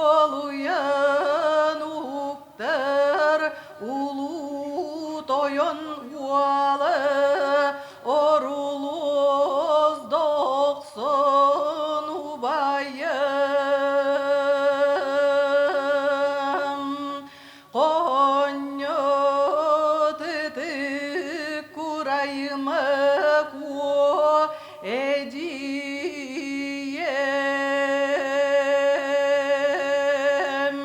Уолуйан уһуктар улуу тойон уола Орулуос дохсун убайым Хонньот ытык курайыма куо эдьиийэм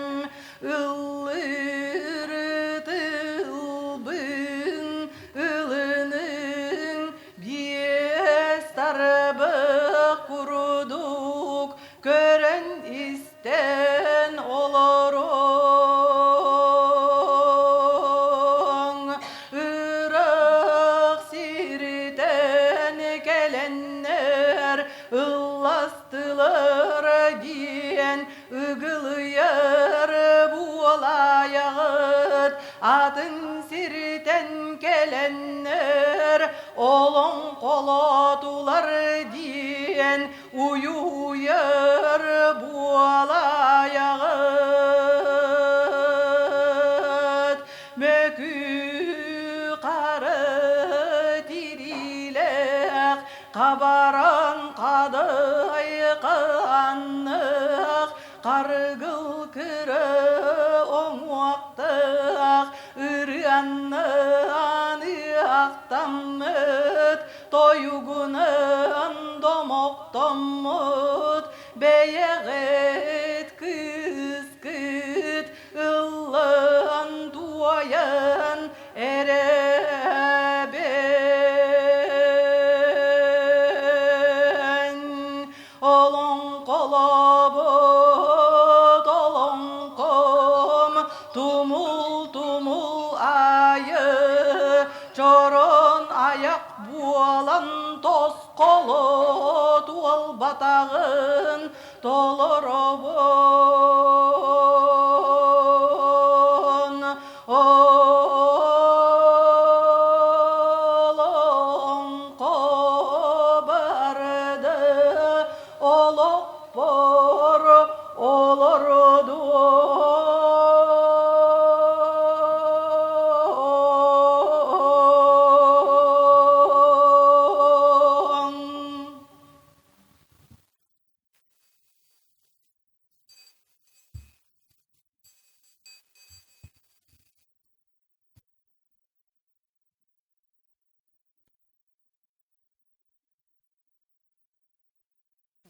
ыллыыр тылбын ылыныҥ биэс тарбах курдук көрөн истэн олоруҥ Ырах сиртэн кэлэннэр ылластылар диэн ыгылыйар буолаайаҕыт атын сиртэн кэлэннэр олоҥхолоотулар диэн уйуйар буолаайаҕыт мөкү хара тириилээх хабаран хадай хааннаах харгыл кыра оҥуохтаах ырыаннаан ыахтаммыт тойугунан домохтоммут бэйэҕит кыыскыт ыллаан туойан эрэбин олоҥхолообут олоҥхом тумул-тумул аайы чорон айах буолан тосхоло туолбатаҕын толоробун Олоҥхо барды олохпор олордуо.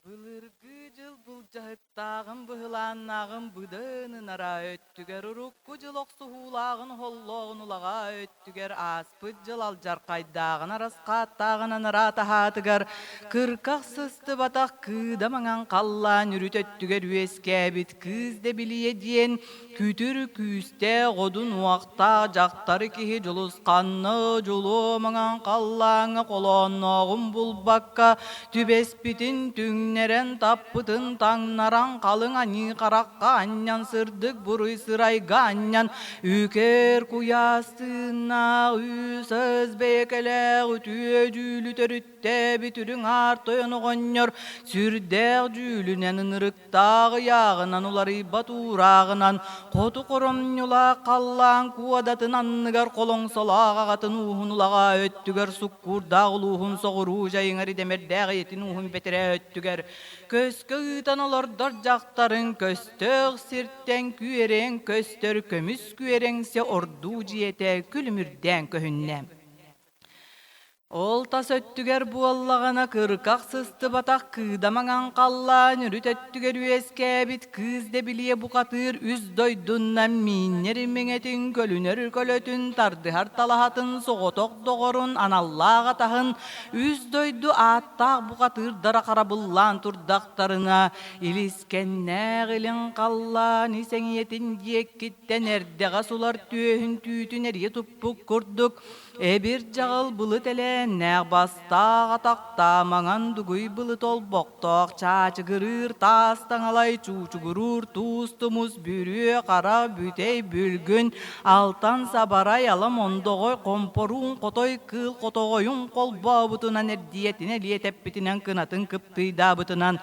Былыргы дьыл былдьаһыктааҕын быһылааннааҕын быдан ынараа өттүгэр урукку дьыл охсуһуулааҕын оһоллооҕун улаҕаа өттүгэр ааспыт дьыл алдьархайдааҕын арасхааттааҕын анараа таһаатыгар кырках сыстыбатах кыыда маҥан халлаан үрүт өттүгэр үөскээбит кыыс дэбилийэ диэн күтүр күүстээх одун уохтаах дьахтар киһи дьулусханна дьулуо маҥан халлааҥҥа холооннооҕун булбакка түбэспитин түҥнэрэн таппытын таҥнаран халыҥ аньыы харахха анньан сырдык буруй сырайга анньан үкэр куйаас тыыннаах үс ыс бэйэкэлээх үтүө дьүүлү төрүттээбит үрүҥ аар тойон оҕонньор сүрдээх дьүүлүнэн ынырыктаах ыйааҕынан уларыйбат уурааҕынан хоту хоромньулаах халлаан куодатын анныгар холоҥсолоох аҕатын ууһун улаҕаа өттүгэр суккуурдаах улууһун соҕуруу дьайыҥар идэмэрдээх ийэтин ууһун бэтэрээ өттүгэр көскө ыытан олордор дьахтарын көстөөх сиртэн күөрэйэн көстөр көмүс күөрэҥсэ ордуу дьиэтэ күлүмүрдээн көһүннэ. Ол тас өттүгэр буоллаҕына кырках сыстыбатах кыыда маҥан халлаан үрүт өттүгэр үөскээбит кыыс дэбилийэ бухатыыр үс дойдуннан миинньэр миҥэтин көлүнэр көлөтүн тардыһар талаһатын соҕотох доҕорун аналлаах атаһын үс дойду ааттаах бухатыырдара харабыллаан турдахтарына илискэннээх илин халлаан ис эҥийэтин диэккиттэн эрдэҕэс улар түөһүн түүтүн эрийэ туппут курдук. Эбир дьаҕыл былыт элээннээх бастаах атахтаа маҥан дугуй былыт олбохтоох чаачыгырыыр таас таҥалай чуучугуруур туус тумус бүрүө хара бүтэй бүлгүн алтан сабарай ала мондоҕой хомпоруун хотой кыыл хотоҕойун холбообутунан эрдийэтин элиэтэппитинэн кынатын кыптыйдаабытынан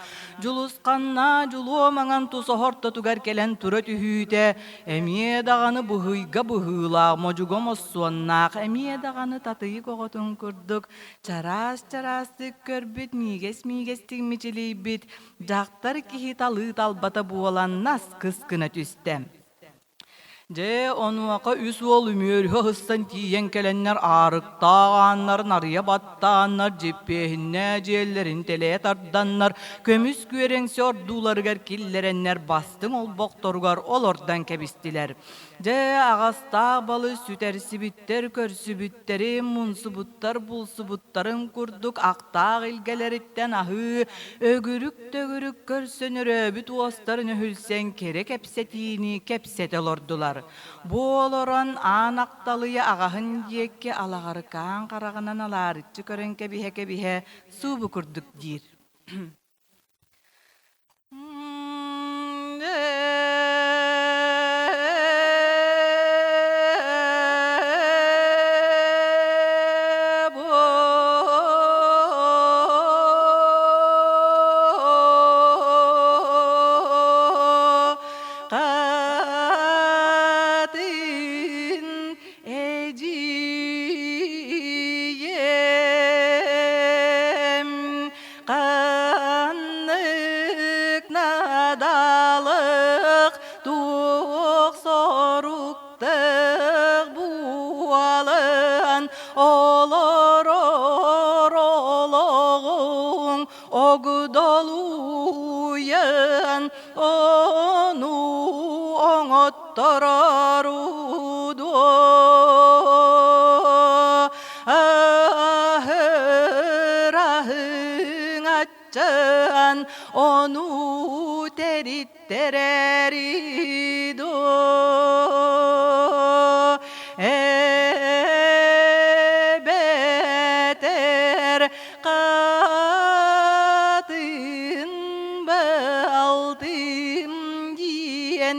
Дьулусханнаа дьулуо маҥан тус ортотугар кэлэн тура түһүүтэ, эмиэ даҕаны быһыйга быһыылаах модьуга моссуоннаах, эмиэ даҕаны татыйык оҕотун курдук чараас-чараастык көрбүт, миигэс-миигэстик мичилийбит дьахтар киһи талыы талбата буолан нас кыс гына түстэ. Дьэ, онуоха үс уол үмүөрүһэ ыһыстан тиийэн кэлэннэр аарыктаах ааннарын арыйа баттааннар, дьиппиэһиннээ дьиэлэрин тэлэйэ тарданнар, көмүс күөрэҥси ордууларыгар киллэрэннэр бастыҥ олбохторугар олордон кэбистилэр. Дьэ, аҕастаах балы сүтэрсибиттэр, көрсүбүттэрин, мунсубуттар, булсубуттарын курдук ахтаах илгэлэриттэн аһыы, өгүрүк-төгүрүк көрсөн өрөөбүт уостарын өһүлсэн кэрэ кэпсэтиини кэпсэтэ олордулар. Бу олорон аан Ахталыйа аҕаһын диэки алаҕарыкаан хараҕынан алаарыччы көрөн кэбиһэ-кэбиһэ суубу курдук диир. Хатын эдьиийэм Ханнык наадалык туох соруктаах буолан олорор олоҕуҥ огдолуйан ону оҥотторор дуо Аһыҥаччан ону тэриттэрээри дуо Эбэтэр хатын балтым диэн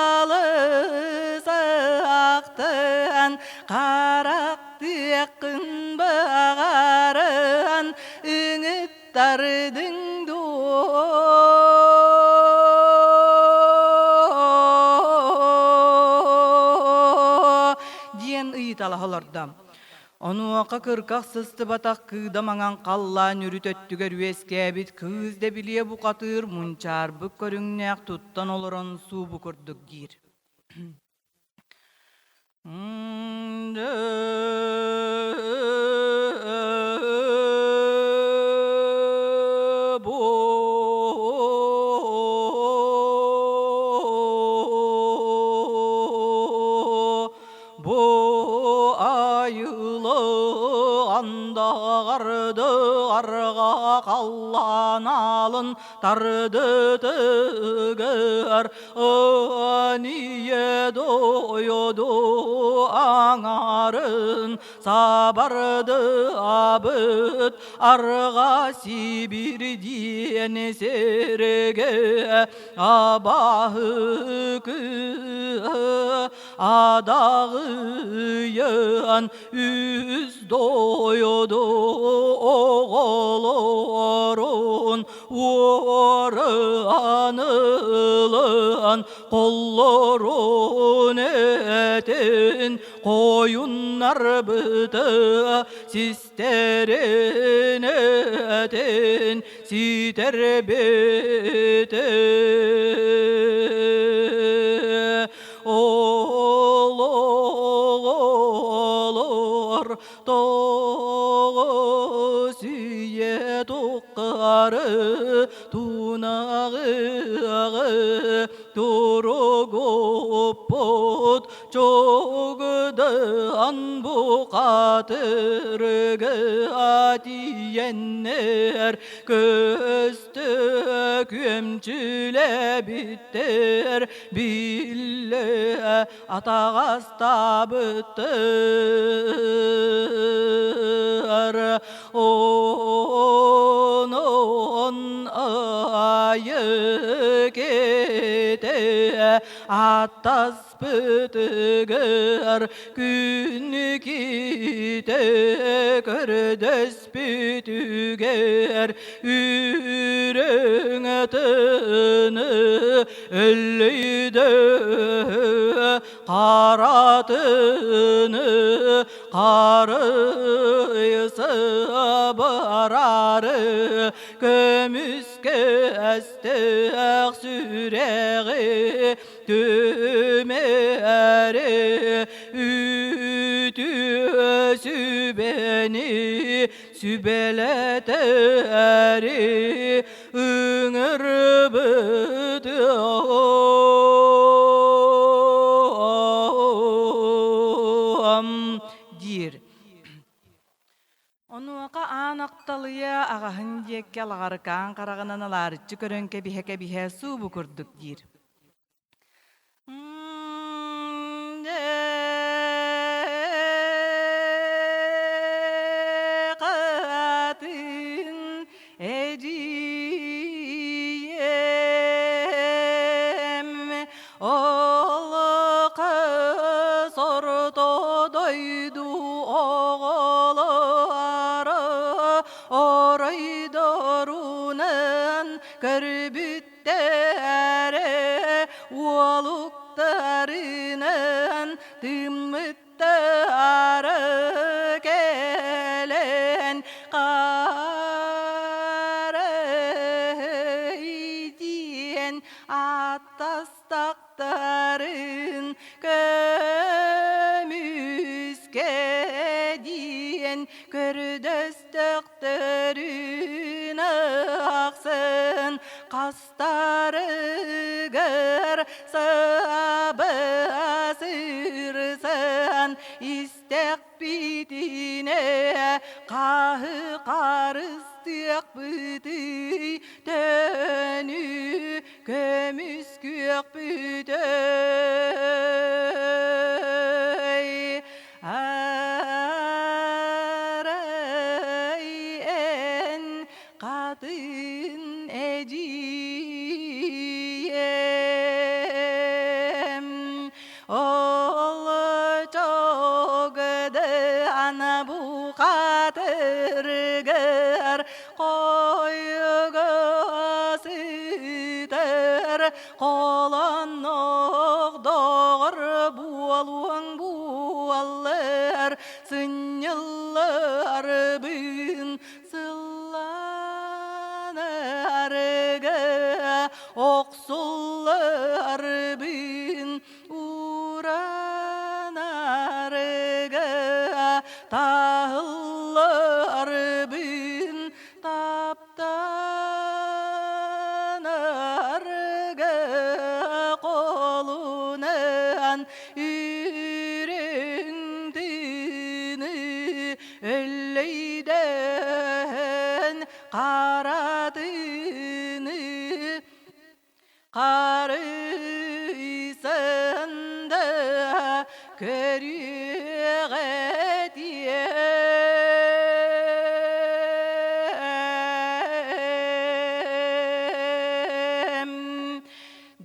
алыс ахтан харахтыаххын баҕаран ыҥыттардыҥ дуо диэн ыйыталаһа олордо. Онуоха кырках сыстыбатах кыыда маҥан халлаан үрүт өттүгэр үөскээбит кыыс дэбилиэ бухатыыр мунчаарбыт көрүҥнээх туттан олорон суубу курдук диир. Бу айылы андаҕарды арҕа халлаан аалын тардытыгар Ание дойду аҥарын сабарды абыт арҕа Сибирь диэн сиргэ абаһы адаҕыйан үс дойду оҕолорун уоран ылан коллорун этин қойуннарбыты систерин этин ситербити Олор тоҕо сүйэ туххары тунаҕыаҕы туругуппут чугудаан бухатырга тиийэннэр көстө. Күөмчүлэбиттэр биллэ атаҕастаабыттар. Онон айы кэтэ аттаспытыгар күн китэ көрдөспүтүгэр үрүҥ тыны өллөйдө харатыны харыйсы барары көмүскэстээх сүрэҕи түмэри үтүө сүбэни сүбэлэтэри ыҥырбыт диир. Онуоха аан ақталыйа аҕаһын диэкки алаҕарыкаан хараҕынан алаарыччы көрөн кэбиһэ-кэбиһэ суубу курдук диир. Хатын эдьиийэм ол кыз орто дойду оҕолоро оройдорунан көрбүт Тэрэ уолуктарынан тыммыттара кэлэн харай диэн аттастахтарын көмүскэ диэн көрдөстөхтөрүн ахсын хастарыгар саба сырсан истэхпитинэ хаһы харыстыахпытый төнү көмүскүөхпүтүй Арай эн хатын эдьиийэм ол чогдана бухатыргар хойго сытар холоннох доҕор буолуоҥ буоллар сынньылларбын сылланарга охсулларбын уранарга таһылларбын таптанарга холунан үрүҥ тыыны өллөйдөөн харатыны Харыйсан да көрүөҕэ диэм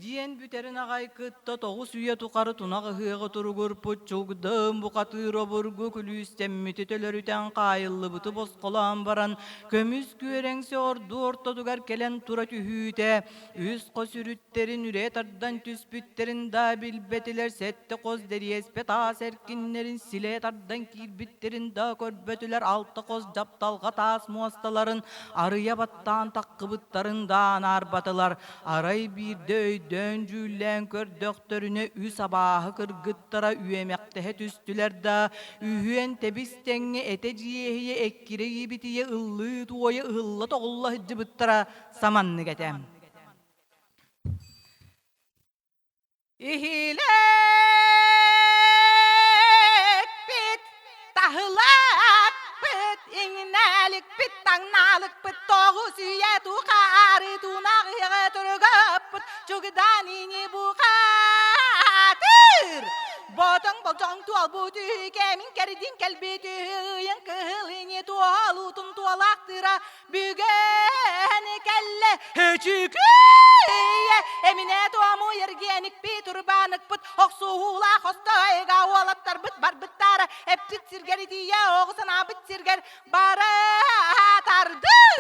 диэн бүтэрин аҕай кытта 9 үйэ тухары тунах ыһыаҕы туругурпут чугдым бухатыыр обургу күлүүстэммити төлөрүтэн хаайыллыбыты босхолоон баран көмүс күөрэҥси ордуу ортотугар кэлэн тура түһүүтэ үс хос үрүттэрин үрэ тардан түспүттэрин да билбэтилэр, сэттэ хос дэриэспэ таас эркиннэрин силэ тардан киирбиттэрин да көрбөтүлэр, алта хос дьапталҕа таас муосталарын арыйа баттаан таххыбыттарын да анаарбатылар. Арай биирдэ өйдөөн-дьүүллээн көрдөхтөрүнэ үс абааһы кыргыттара үөмэхтэһэ түстүлэр да, үһүөн тэбис-тэҥҥэ этэ дьиэһийэ эккирэ иибитийэ ыллыы-туойа ыһылла-тоҕулла сылдьыбыттара саманнык этэ. Иһилэкпит, таһылакпыт, иҥнэликпит, таҥналыкпыт тоҕус үйэ тухары. Чугдаан ини бухатыр. Ботоҥ болдьоҕуҥ туолбут үһү, кэмин кэрдин кэлбит үһү, ыйын кыһыл ини туолуутун туолаахтыра бүгэн кэллэ. Өчүкүйэ эминэ туому ергеникпит урбааныкпыт охсуһуулаах остойга уолаттарбыт барбыттара эппит сиргэр итийэ оҕу санаабыт сиргэр бара тардыы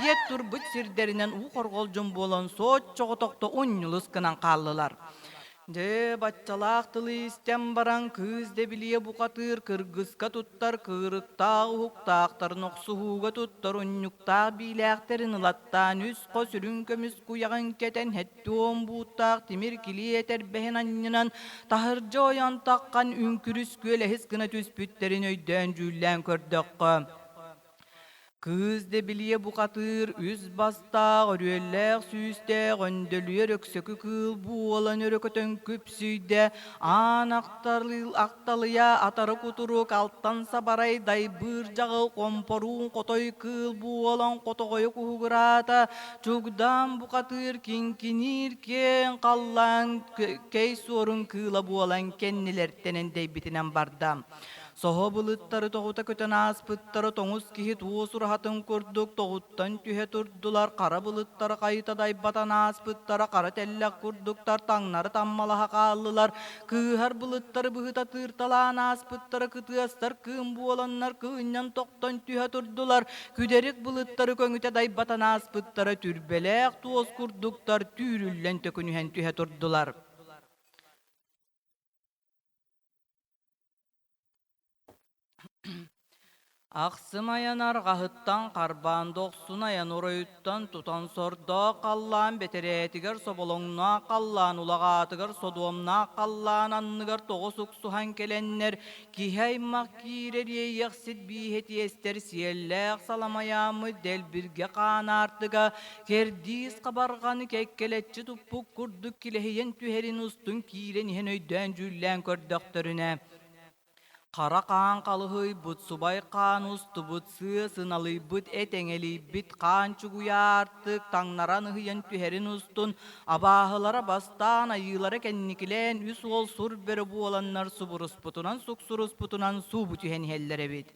диэт турбут сирдэринэн уу хорҕолдьун буолан соччоҕотохто унньулус гынан хааллылар. Дьэ, баччалаах тылы истэн баран кыыс дэбилийэ бухатыыр кыргыска туттар кыырыктаах уһуктаахтарын охсуһууга туттар унньуктаах биилээхтэрин ылаттаан үс хос үрүҥ көмүс куйаҕын кэтэн һэттион бууттаах тимир килиэ этэрбэһин анньынан таһырдьа ойон таххан үҥкүрүс күөлэһис гына түспүттэрин өйдөөн-дьүүллээн көрдөххө, Кыыс дэбилийэ бухатыыр үс бастаах, өрүөллээх сүүстээх өндөлүөр өксөкү кыыл буолан өрө көтөн күпсүйдэ, аан ахталыйа атары кутурук алтан сабарай дайбыыр дьаҕыл хомпоруун хотой кыыл буолан хотоҕойу куһугураата, чугдаан бухатыыр киҥкиниир киэҥ халлаан кэй суорун кыыла буолан кэннилэртэн эндэйбитинэн барда. Соһо былыттары тоҕута көтөн ааспыттара тоҥус киһи туос ураһатын курдук тоҕуттан түһэ турдулар, хара былыттары хайыта дайбатан ааспыттара хара тэллэх курдуктар таҥнары таммалаһа хааллылар, кыыһар былыттары быһыта тыырталаан ааспыттара кытыастар кыым буоланнар кыынньан тохтон түһэ турдулар, күдэрик былыттары көҥүтэ дайбатан ааспыттара түрбэлээх туос курдуктар түүрүллэн төкүнүһэн түһэ турдулар. Ахсым айан арҕаһыттан харбаан дохсун айан оройуттан тутан сордоох халлаан бэтэрээтигэр соболоҥноох халлаан улаҕаатыгар содуомнаах халлаан анныгар тоҕо суксуһан кэлэннэр киһи аймах киирэр иэйиэхсит бииһэ тиэстэр сиэллээх саламайааммыт дэлбиргэ хаан аартыга кэрдиис хабарҕаны кэккэлэччи туппут курдук килэһийэн түһэрин устун киирэн иһэн өйдөөн-дьүүллээн көрдөхтөрүнэ, хара хаан халыһыйбыт, субай хаан устубут, сыа сыналыйбыт, эт эҥэлийбит, хаан чугуйаартык таҥнаран ыһыйан түһэрин устун абааһылара бастаан, айыылара кэнникилээн үс уол сур бөрө буоланнар субуруспутунан суксуруспутунан суубу түһэн иһэллэр эбит.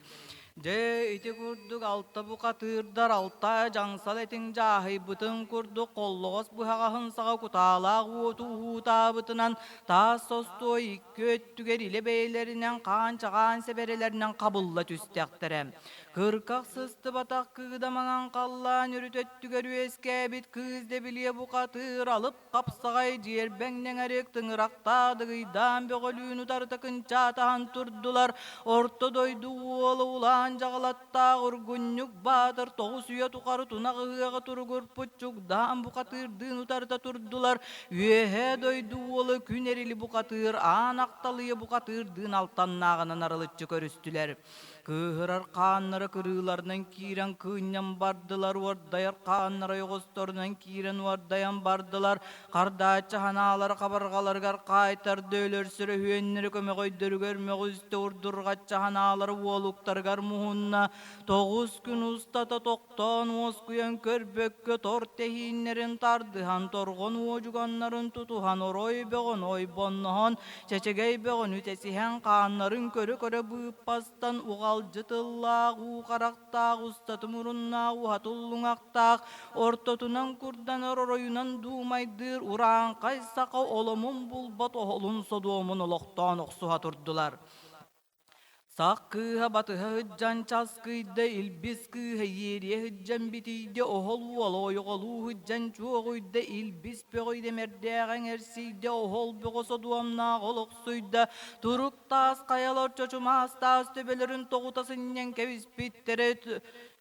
Дьэ, ити курдук алта бухатыырдар алта дьаҥсал этиҥ дьааһыйбытын курдук холлоҕос быһаҕаһын саҕа кутаалаах уоту уһуутаабытынан таас состуой икки өттүгэр илэ бэйэлэринэн хаан-чаҕаан сэбэрэлэринэн хабылла түстэхтэрэ. Кырках сыстыбатах кыыда маҥан халлаан үрүт өттүгэр үөскээбит кыыс дэбилиэ бухатыыр алып Хапсаҕай дьиэрбэҥ нэҥэрик тыҥырахтаах дыгыйдаан бөҕөлүүн утарыта кынчаатаһан турдулар. Орто дойду уола улаан дьаҕалаттаах Ургунньук Баатыр тоҕус үйэ тухары тунах ыһыаҕы туругурпут Чугдаан бухатыырдыын утарыта турдулар. Үөһээ дойду уола Күн Эрили бухатыыр Аан Ахталыйа бухатыырдыын алтаннааҕынан арылыччы көрүстүлэр. Кыыһырар хааннара кырыыларынан киирэн кыынньан бардылар, уордайар хааннара ойоҕосторунан киирэн уордайан бардылар, хардааччы ханаалара хабарҕаларыгар хаайтарды, өлөрсөр өһүөннэри көмөҕөйдөрүгэр мөҕүстэ, урдурҕаччы ханаалара уолуктарыгар муһунна, тоҕус күн устата тохтоон уоскуйан көрбөккө тор тэһииннэрин тардыһан, торҕон уодьуганнарын тутуһан, орой бөҕөн ойбонноһон, Чэчэгэй бөҕөнү тэсиһэн хааннарын көрө-көрө быыппастан уҕалдьы тыллаах, уу харахтаах, устаты муруннаах, уһатуллуҥахтаах, ортотунан курданар оройунан дуумайдыыр урааҥхай саха оломун булбат оһолун содуомун олохтоон охсуһа турдулар. Сах кыыһа батыһа сылдьан часкыйда, илбис кыыһа иэриэ сылдьан битийдэ, оһол уола ойоҕолуу сылдьан чуоҕуйда, илбис бөҕө идэмэрдээх эҥэрсийдэ, оһол бөҕө содуомнаах олохсуйда, турук таас хайалар чочумаас таас төбөлөрүн тоҕута сынньан кэбиспиттэрэ,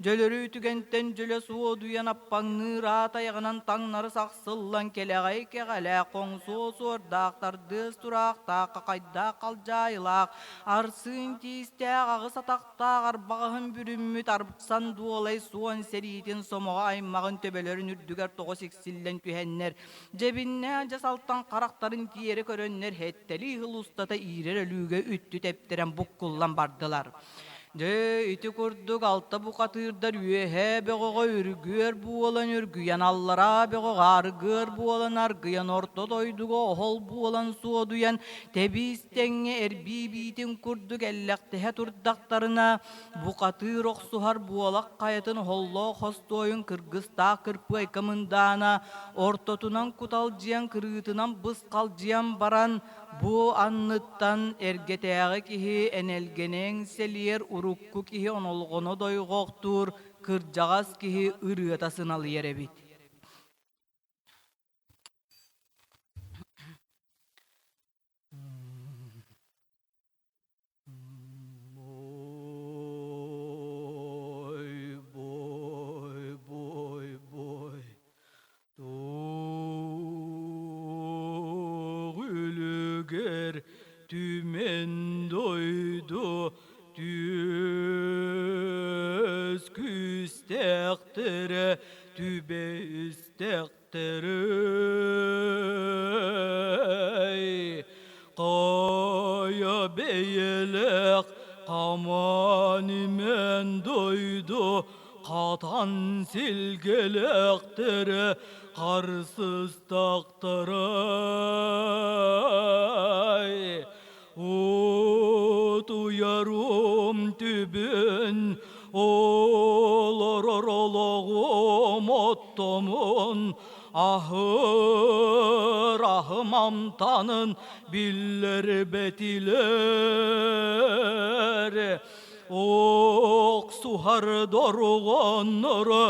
Дьөлөрүү түгэнтэн дьөлө суодуйан аппаҥныыр аат айаҕынан таҥнары сахсыллан кэлэҕэй кэҕэлээх хоҥсуо суордаах тардыас тураахтаах хахайдаах халдьаайылаах арсыын тиистээх аҕыс атахтаах арбаҕаһын бүрүммүт арсан дуолай суон сэриитин сомоҕо аймаҕын төбөлөрүн үрдүгэр тоҕо сиксиллэн түһэннэр дьэбиннээх дьасалтан харахтарын тиэрэ көрөннөр һэттэлии сыл устата иирэр өлүүгэ үттү тэптэрэн буккуллан бардылар. Дьэ, ити курдук алта бухатыырдар үөһээ бөҕөҕө үргүөр буолан үргүйэн, аллараа бөҕөҕө аргыар буолан аргыйан, орто дойдуга оһол буолан суодуйан, тэбиис тэҥҥэ эрбии биитин курдук эллэхтэһэ турдахтарына, бухатыыр охсуһар буолах хайатын оһоллоох хостуойун кыргыстаах кырпыайка мындаана ортотунан куталдьыйан кырыытынан бысхалдьыйан баран, Бу анныттан эргэтээҕи киһи энэлгэнэҥ сэлиэр урукку киһи онолҕоно дойҕохтуур кырдьаҕас киһи ырыата сыналыйар эбит. Бой, бой, бой, бой, Туох үлүгэр түмэн дойду түөс күүстээхтэрэ түбэстэхтэрэй Хайа бэйэлээх хамаан имэн дойду хатан силгэлээхтэрэ харсыстахтарай Утуйарым түбүн олорор олоҕум оттомун аһыр аһым амтанын биллэрбэтилэр Охсуһар дорҕоонноро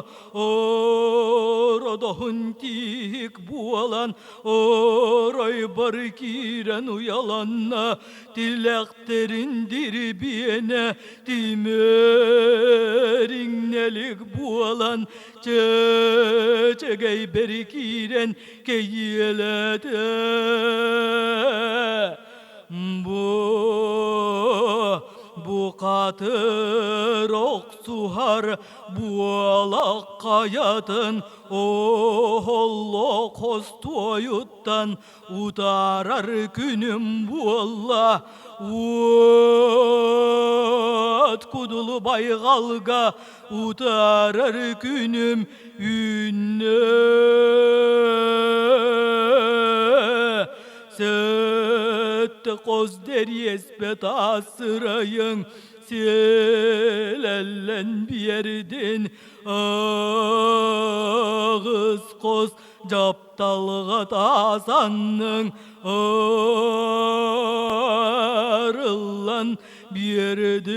ородоһун тииһик буолан оройбор киирэн уйаланна тилэхтэрин дирбиэнэ тимириҥнэлик буолан чэчэгэйбэр киирэн кэйиэлээтэ Бу бухатыр охсуһар буолах хайатын оһоллоох хостуойуттан утаарар күнүм буолла уот кудулу байҕалга утаарар күнүм үүннэ Сэттэ хос дэриэспэ таас сырайыҥ сиэлэллэн биэрдин аҕыс хос дьапталҕа таас анныҥ арыллан биэрдин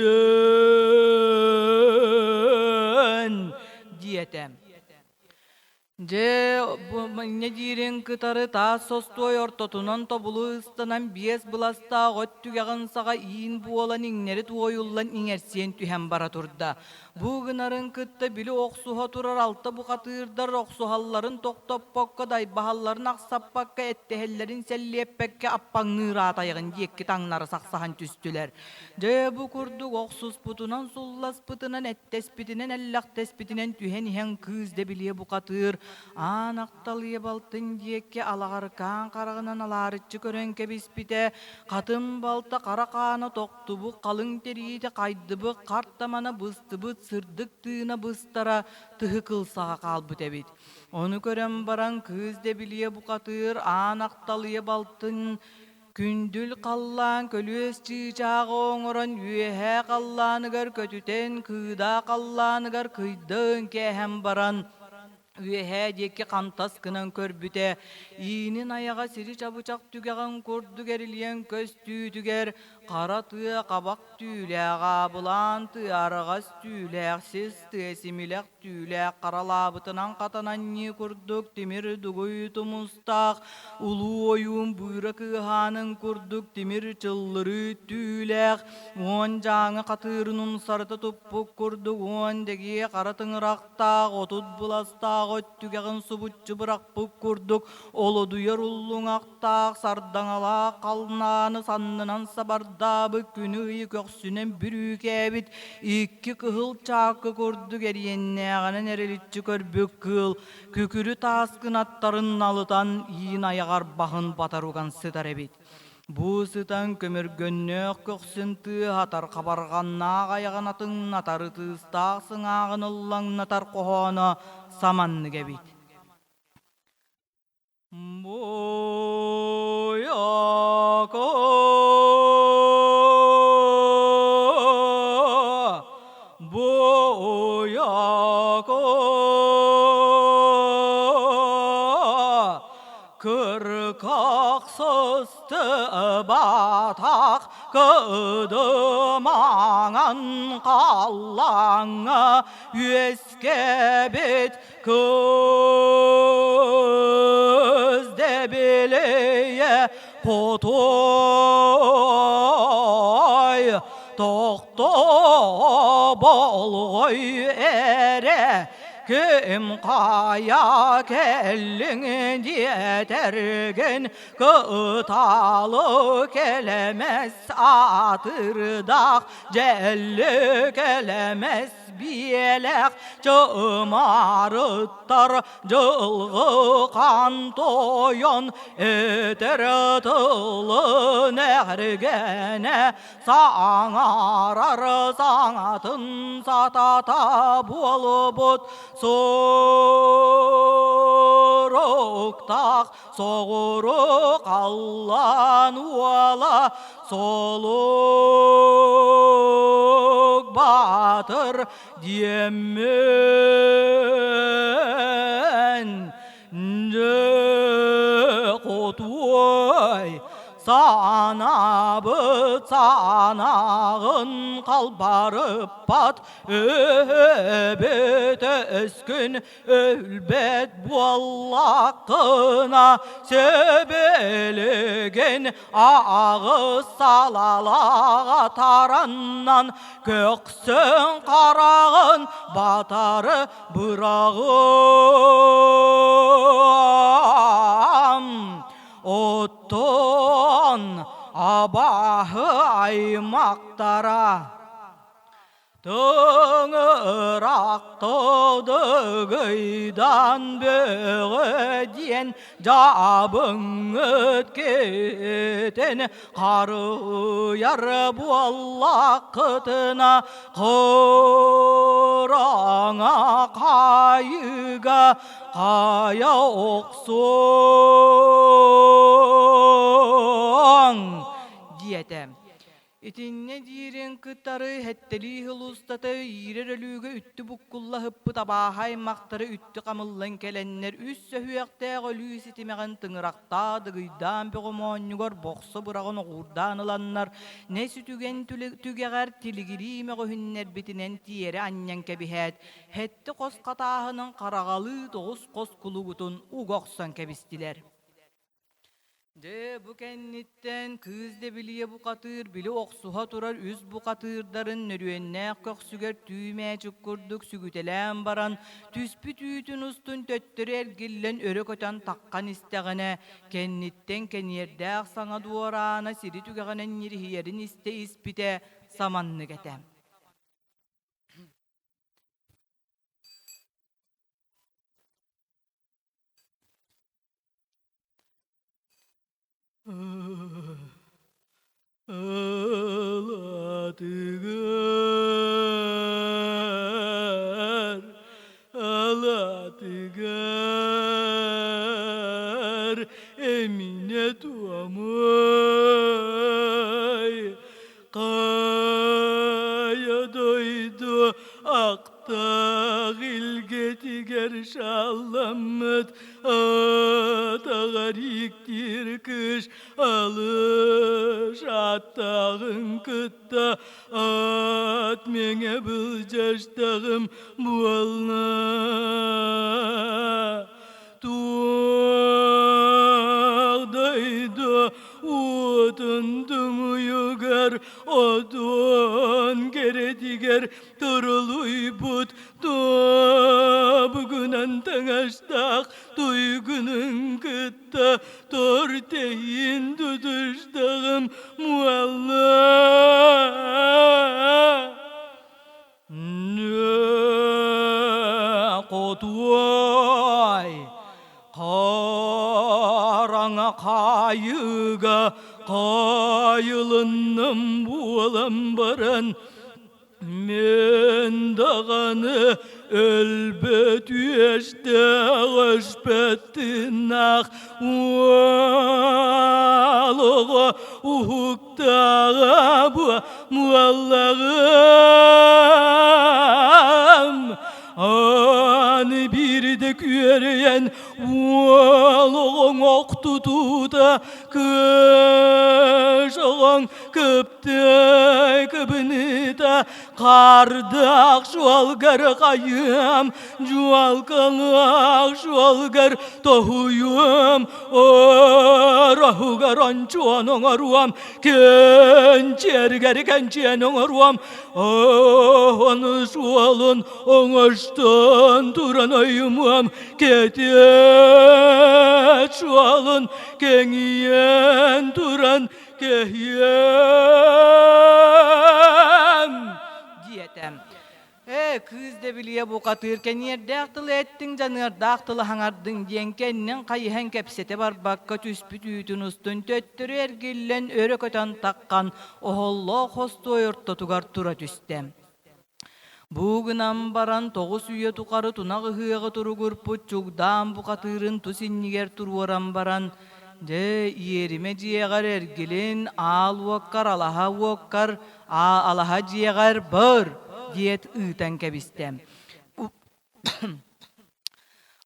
диэтэ. Дьэ, бу инньэ диирин кытары таас состуой ортотунан тобулу ыстанан биэс быластаах от түгэҕин саҕа иин буолан иҥнэри туойуллан иҥэрсиэн түһэн бара турда. Бу гынарын кытта били охсуһа турар алта бухатыырдар охсуһалларын тохтоппокко, дайбаһалларын ахсаппакка, эттэһэллэрин сэллиэппэккэ аппаҥныыр аатайаҕын диэки таҥнары сахсаһан түстүлэр. Дьэ, бу курдук охсуспутунан, сулласпытынан, эттэспитинэн, эллэхтэспитинэн түһэн иһэн кыыс дэбилиэ бухатыыр аан ахталыйа балтын диэки алаҕаркаан хараҕынан алаарыччы көрөн кэбиспитэ, хатын балта хара хаана тохтубут, халыҥ тириитэ хайдыбыт, хартамана быстыбыт, сырдык тыына быстара тыһы кыл саҕа хаалбыт эбит. Ону көрөн баран кыыс дэбилиэ бухатыыр аан ахталыйа балтын Күндүл халлаан көлүөс чыычааҕы оҥорон үөһээ халлааныгар көтүтэн, кыыдаа халлааныгар кыйдын кээһэн баран, үөһээ диэки хантас гынан көрбүтэ, иинин айаҕа сири чабычах түгэҕин курдук эрилийэн көстүүтүгэр хара тыа хабах түүлээх аабылаан тыа араҕас түүлээх сис тыа симилэх түүлээх харалаабытынан хатанан ньии курдук тимир дугуй тумустаах улуу ойуун быыра кыыһаанын курдук тимир чыллырыы түүлээх уон дьааҥы хатыырын умсарыта туппут курдук уон дэгиэ хара тыҥырахтаах 30 быластаах өттүгэҕин субуччу бырахпыт курдук олодуйар уллуҥахтаах сардаҥалаах халнааны саннынан сабардаабыт күнү ыйы көхсүнэн бүрүүкээбит икки кыһыл чаакы курдук эриэннээҕинэн эриличчи көрбүт кыыл күкүрү таас кынаттарын налытан иин айаҕар баһын батар уган сытар эбит. Бу сытан көмөргөннөөх көхсүн тыаһатар хабарҕаннаах айаҕын атыҥнатар ытыыстаах сыҥааҕын ыллаҥнатар хоһооно саманнык эбит. Буйака буйака Кырках сыстыбатах кыдымаҥан халлааҥҥа үөскэбит кыз дэбилийэ хотуой тохтоо болҕой эрэ Ким хайа кэллиҥ диэтэргин кыталы кэлэмэс аатырдаах дьэлли кэлэмэс биэлээх чымарыттар дьылҕы хаан тойон этэр тылын эргэнэ Саҥарар саҥатын сатата буолбут суруктаах соҕуруу халлаан уола Солук Баатыр диэммин Дьэ, хотуой, санаабыт санааҕын халбарыппат, өһөбүт өскүн өлбөт буоллаххына, сөбүлүгүн аҕыс салалаҕа тараннан көхсүн хараҕын батары быраҕыам. Оттон абааһы аймахтара Тыҥырах тыгыйдан бөҕө диэн дьаабыҥҥыт киһитин харыйар буоллаххытына кыраҥа хаайыыга хайа охсуоҥ диэтэ. Итиннэ диирин кытары сэттэлии сыл устата иирэр өлүүгэ үттү буккулла сыппыт абааһы аймахтары үттү хамыллан кэлэннэр үс сөһүөхтээх өлүү ситимэҕин тыҥырахтаа дыгыйдаан бөҕө моонньугар бохсо быраҕын оҕуурдаан ыланнар нэс үтүгэн түгэҕэр тилигирии мөҕүһүннэрбитинэн тиэрэ анньан кэбиһээт сэттэ хос хатааһынын хараҕалыы тоҕус хос кулугутун уга охсон кэбистилэр. Дьэ, бу кэнниттэн кыыс Дэбилийэ бухатыыр били охсуһа турар үс бухатыырдарын нөрүөннээх көхсүгэр түү мээчик курдук сүгүтэлээн баран, түспүт үүтүн устун төттөрү эргиллэн өрө көтөн таххан истэҕинэ, кэнниттэн кэниэрдээх саҥа дуораана сири түгэҕинэн ньириһийэрин истэ испитэ саманнык этэ. Алаатыгар, алаатыгар эминэ туомуй, хайа дойду Аттаах илгэтигэр шалламмыт атаҕар ииктиир кыыс алыш аттааҕын кытта ат мэҥэ былдьастаҕым буолла. Туох дойду уотун тумуйугар отуон кэрэтигэр Турулуйбут туобугунан таҥастаах туйгунун кытта тор тэйин тутустаҕым муалла. Хотуой, хараҥа хаайыы. Хаайыыга хаайылынным буолан баран Мин даҕаны өлбөт үөстээх өспөт тыыннаах уол оҕо уһуктааҕа буоллаҕым. Аны биирдэ күөрэйэн уол оҕоҥ охтутуута кыыс оҕоҥ Кыптай кыбыныта хаардаах суолгар хайыам, дьуолкалаах суолгар тоһуйуом, ороһугар ончуон оҥоруом, кэнчиэргэр кэнчиэн оҥоруом, ону суолун оҥостон туран ойумуом, кэтит суолун кэҥийэн туран Кэһиэм! диэтэ. Ээ, кыыс дэбилийэ букатыыр кэниэрдээх тылы эттиҥ, дьаныардаах тылы хаҥардыҥ диэн кэннин хайыһан кэпсэтэ барбакка түспүт үүтүн устун төттөрү эргиллэн өрө көтөн таххан оһоллоох хостуой ортотугар тура түстэ. Бу гынан баран 9 үйэ тухары тунах ыһыаҕы туругурпут Чугдаан бухатыырын тус иннигэр туруоран баран, дьэ, иэримэ дьиэҕэр эргилин, аал уоккар, алаһа уоккар, алаһа дьиэҕэр бар диэт ыытан кэбистэ.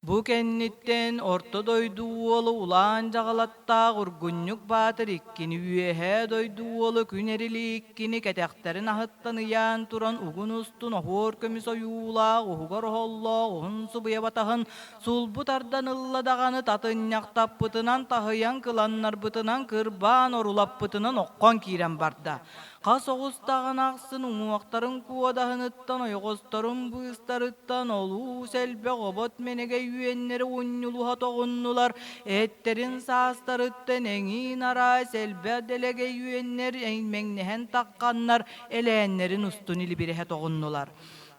Бу кэнниттэн Орто дойду уола улаан дьаҕалаттаах Ургунньук Баатыр иккини Үөһээ дойду уола Күн Эрили иккини кэтэхтэрин аһыттан ыйаан туран угун устун оһуор көмүс ойуулаах уһугар оһоллоох уһун субуйа батаһын сулбу тардан ылла даҕаны татынньахтаппытынан таһыйан кыланнарбытынан кырбаан орулаппытынан оххон киирэн барда. Хас оҕустаҕын ахсын уҥуохтарын куодаһыныттан, ойоҕосторун быыстарыттан олус элбэх обот мэнэгэй үөннэри унньулуһа тоҕуннулар, эттэрин саастарыттан эҥин араас элбэх дэлэгэй үөннэр эймэҥнэһэн тахханнар элээннэрин устун илибирэһэ тоҕуннулар.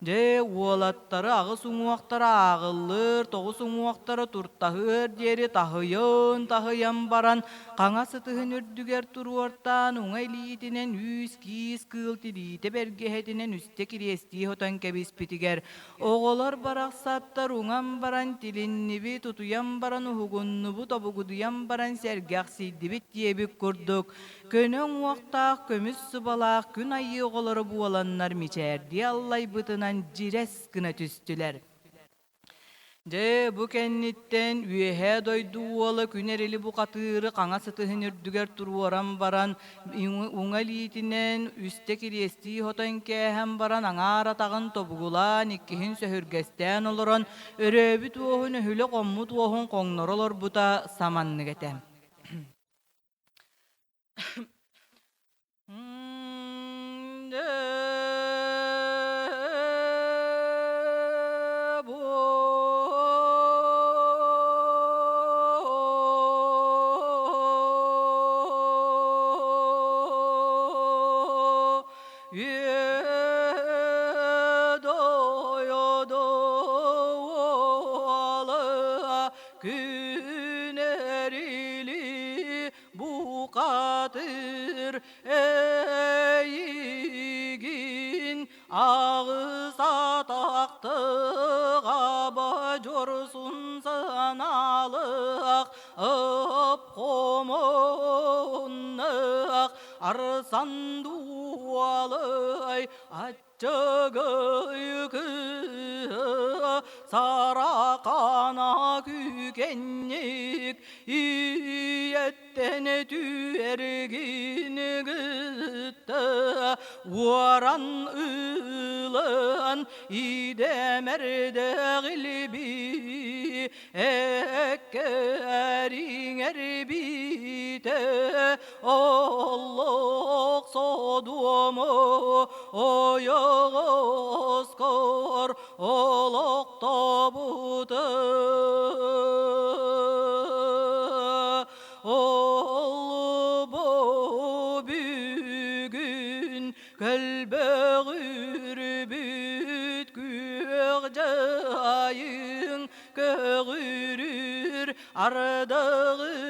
Дьэ, уолаттары аҕыс уҥуохтара ааҕыллыр, тоҕус уҥуохтара туртаһыар диэри таһыйан-таһыйан баран, хаҥас ытыһын үрдүгэр туруортаан, уҥа илиитинэн үүс-киис кыыл тириитэ бэргэһэтинэн үстэ кириэстии сотон кэбиспитигэр, оҕолор барахсаттар уҥан баран тилиннибит, утуйан баран уһугуннубут, обугудуйан баран сэргэхсийдибит диэбит курдук, Көнө уҥуохтаах, көмүс субалаах күн айыы оҕолоро буоланнар мичээрдии аллайбытынан дьирэс гына түстүлэр. Дьэ, бу кэнниттэн Үөһээ дойду уола күн эрили бухатыыры хаҥас ытыһын үрдүгэр туруоран баран, уҥа илиитинэн үстэ кириэстии хотон кээһэн баран, аҥаар атаҕын тобугулаан, иккиһин сөһүргэстээн олорон, өрөөбүт уоһун өһүлэ хоммут уоһун хоҥноро олорбута саманнык этэ. Күн эрили бухатыр эйигин аҕыс атахтыга бодьурсун сыаналыах ып хомунныах арсан дуолай Чыгый кыыһы саракана күүкэнник ийэттэн түэргин гытта уоран ылан идэмэрдэҕилби эккэриҥэрбитэ Олох содуому ойоҕоскор олохтобута Ол-бу бүгүн көлбөҕүрбүт күөх дьайыҥ көҕүрүр ардыгырбыт.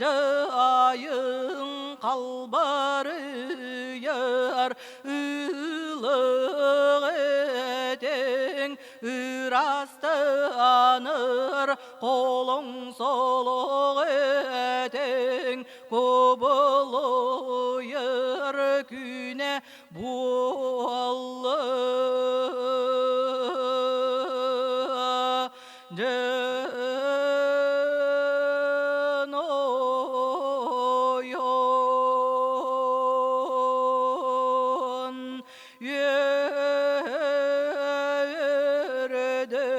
Дьайыҥ халбарыйар ылык этиҥ ырастанар Холоҥ солох этиҥ кубулуйар күнэ буолла. Дьэн ойон үөрдө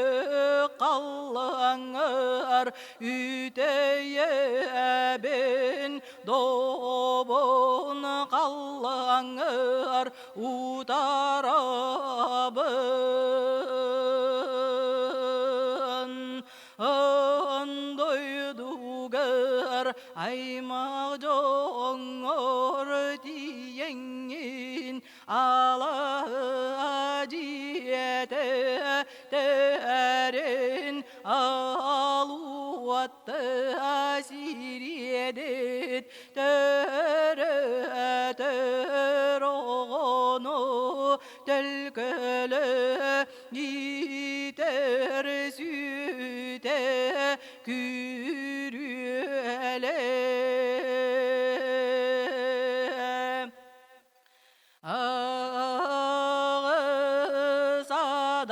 халлаҥар үтэйэбин добун халлаҥар утарабын дойдугар аймах дьоҥҥор тиийэҥҥин ала дьиэтэ тэрин алуатта сириэдит төрөтөр оҕону төлкөлө иитэр сүтэ күрүөлэ.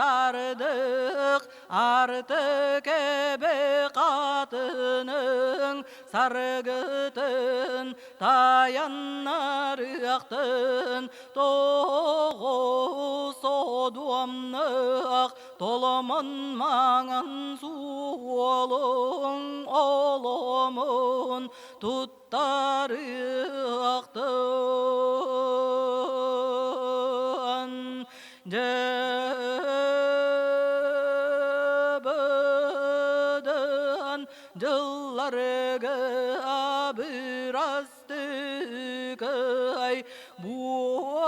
Аҕыс-адардык артык эбэ хатының саргытын тайаннарыахтын тоҕус одуомнык толомон маҥан суолуҥ оломун тут Тарыахтан дьыбыдан дьылларга абырастыкай буолуон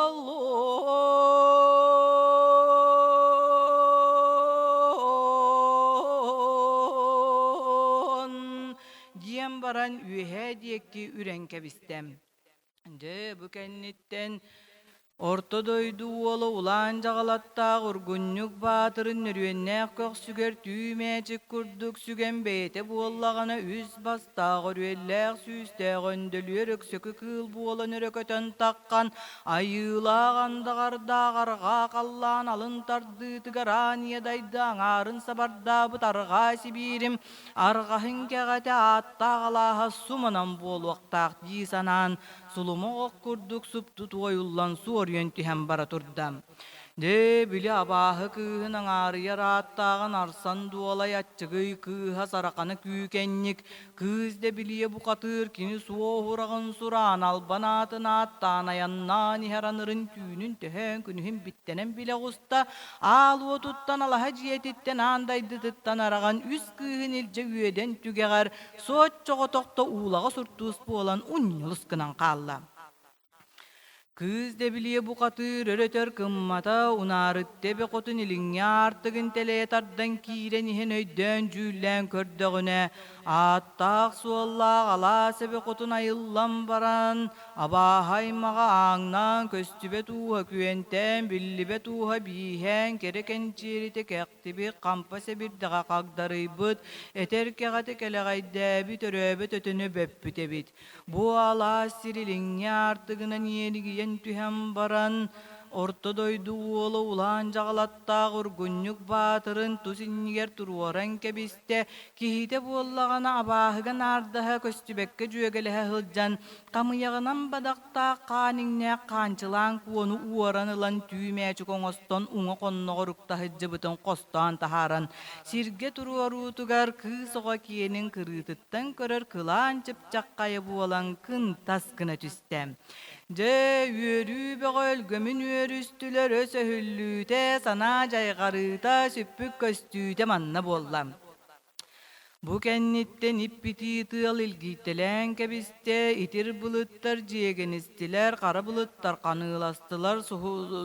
диэн баран үөһээ диэки үрэн кэбистэ. Дьэ, бу кэнниттэн Орто дойду уола улаан дьаҕалаттаах Ургунньук Баатырын нөрүөннээх көхсүгэр түү мээчик курдук сүгэн бэйэтэ буоллаҕына үс бастаах өрүөллээх сүүстээх өндөлүөр өксөкү кыыл буолан өрө көтөн таххан айыылаах андаҕардаах арҕаа халлаан алын тардыытыгар аан ийэ дайды аҥаарын сабардаабыт арҕаа сибиирим Арҕаһын кэҕэтэ ааттаах алааһа суманан буолуохтаах дии санаан, сулумах ох курдук супту туойуллан суоруйан түһэн бара турда. Дьэ, били абааһы кыыһын аҥаарыйар ааттааҕын Арсан Дуолай аччыгый кыыһа Сарахана Күүкэнньик, кыыс Дэбилийэ бухатыыр кини суоһураҕын сураан албан аатын ааттаан айаннаан иһэр анырын түүнүн төһөөн күнүһүн биттэнэн билэ оҕуста, Аал уотуттан алаһа дьиэтиттэн аан дайдытыттан араҕан үс кыыһын илдьэ үөдэн түгэҕэр соччоҕотохто уулаҕа суртуус буолан унньулус гынан хаалла. Кыыс Дэбилийэ бухатыыр өрөтөр кыммата унаарытта эбэ хотун илиҥҥи аартыгын тэлэйэ тардан киирэн иһэн өйдөөн-дьүүллээн көрдөҕүнэ, ааттаах-суоллаах алаас эбэ хотун айыллан баран, Абааһы аймаҕа ааҥнаан көстүбэт ууһа күөнтээн, биллибэт ууһа бииһээн, кэрэ кэнчиэритэ кэхтибит, хампа сэбирдэҕэ хагдарыйбыт, этэр кэҕэтэ кэлэҕэйдээбит, өрөөбөт өтөнө бөппүт эбит. Бу алаас сир илиҥҥи аартыгынан иэнигийэн түһэн баран, Орто дойду уола улаан дьаҕалаттаах Ургунньук Баатырын тус иннигэр туруоран кэбистэ, киһитэ буоллаҕына абааһыга наардаһа көстүбэккэ дьүөгэлэһэ сылдьан, Хамыйаҕынан бадахтаах хаан иҥнээх хаанчылаан куону уоран ылан түү мээчик оҥостон уҥа хонноҕор уктаһыдьыбытын хостоон таһааран, сиргэ туруоруутугар кыыс оҕо киэнин кырыытыттан көрөр кылаан чыпчаххайа буолан кынтас гына түстэ. Дьэ, үөрүү бөҕө өлгөмүн үөрүстүлэр өс өһүллүүтэ, санаа дьайҕарыыта, сүппүт көстүүтэ манна буолла. Бу кэнниттэн иппитии тыал илгийтэлээн кэбистэ, итир былыттар дьиэгэнистилэр, хара былыттар ханыыластылар,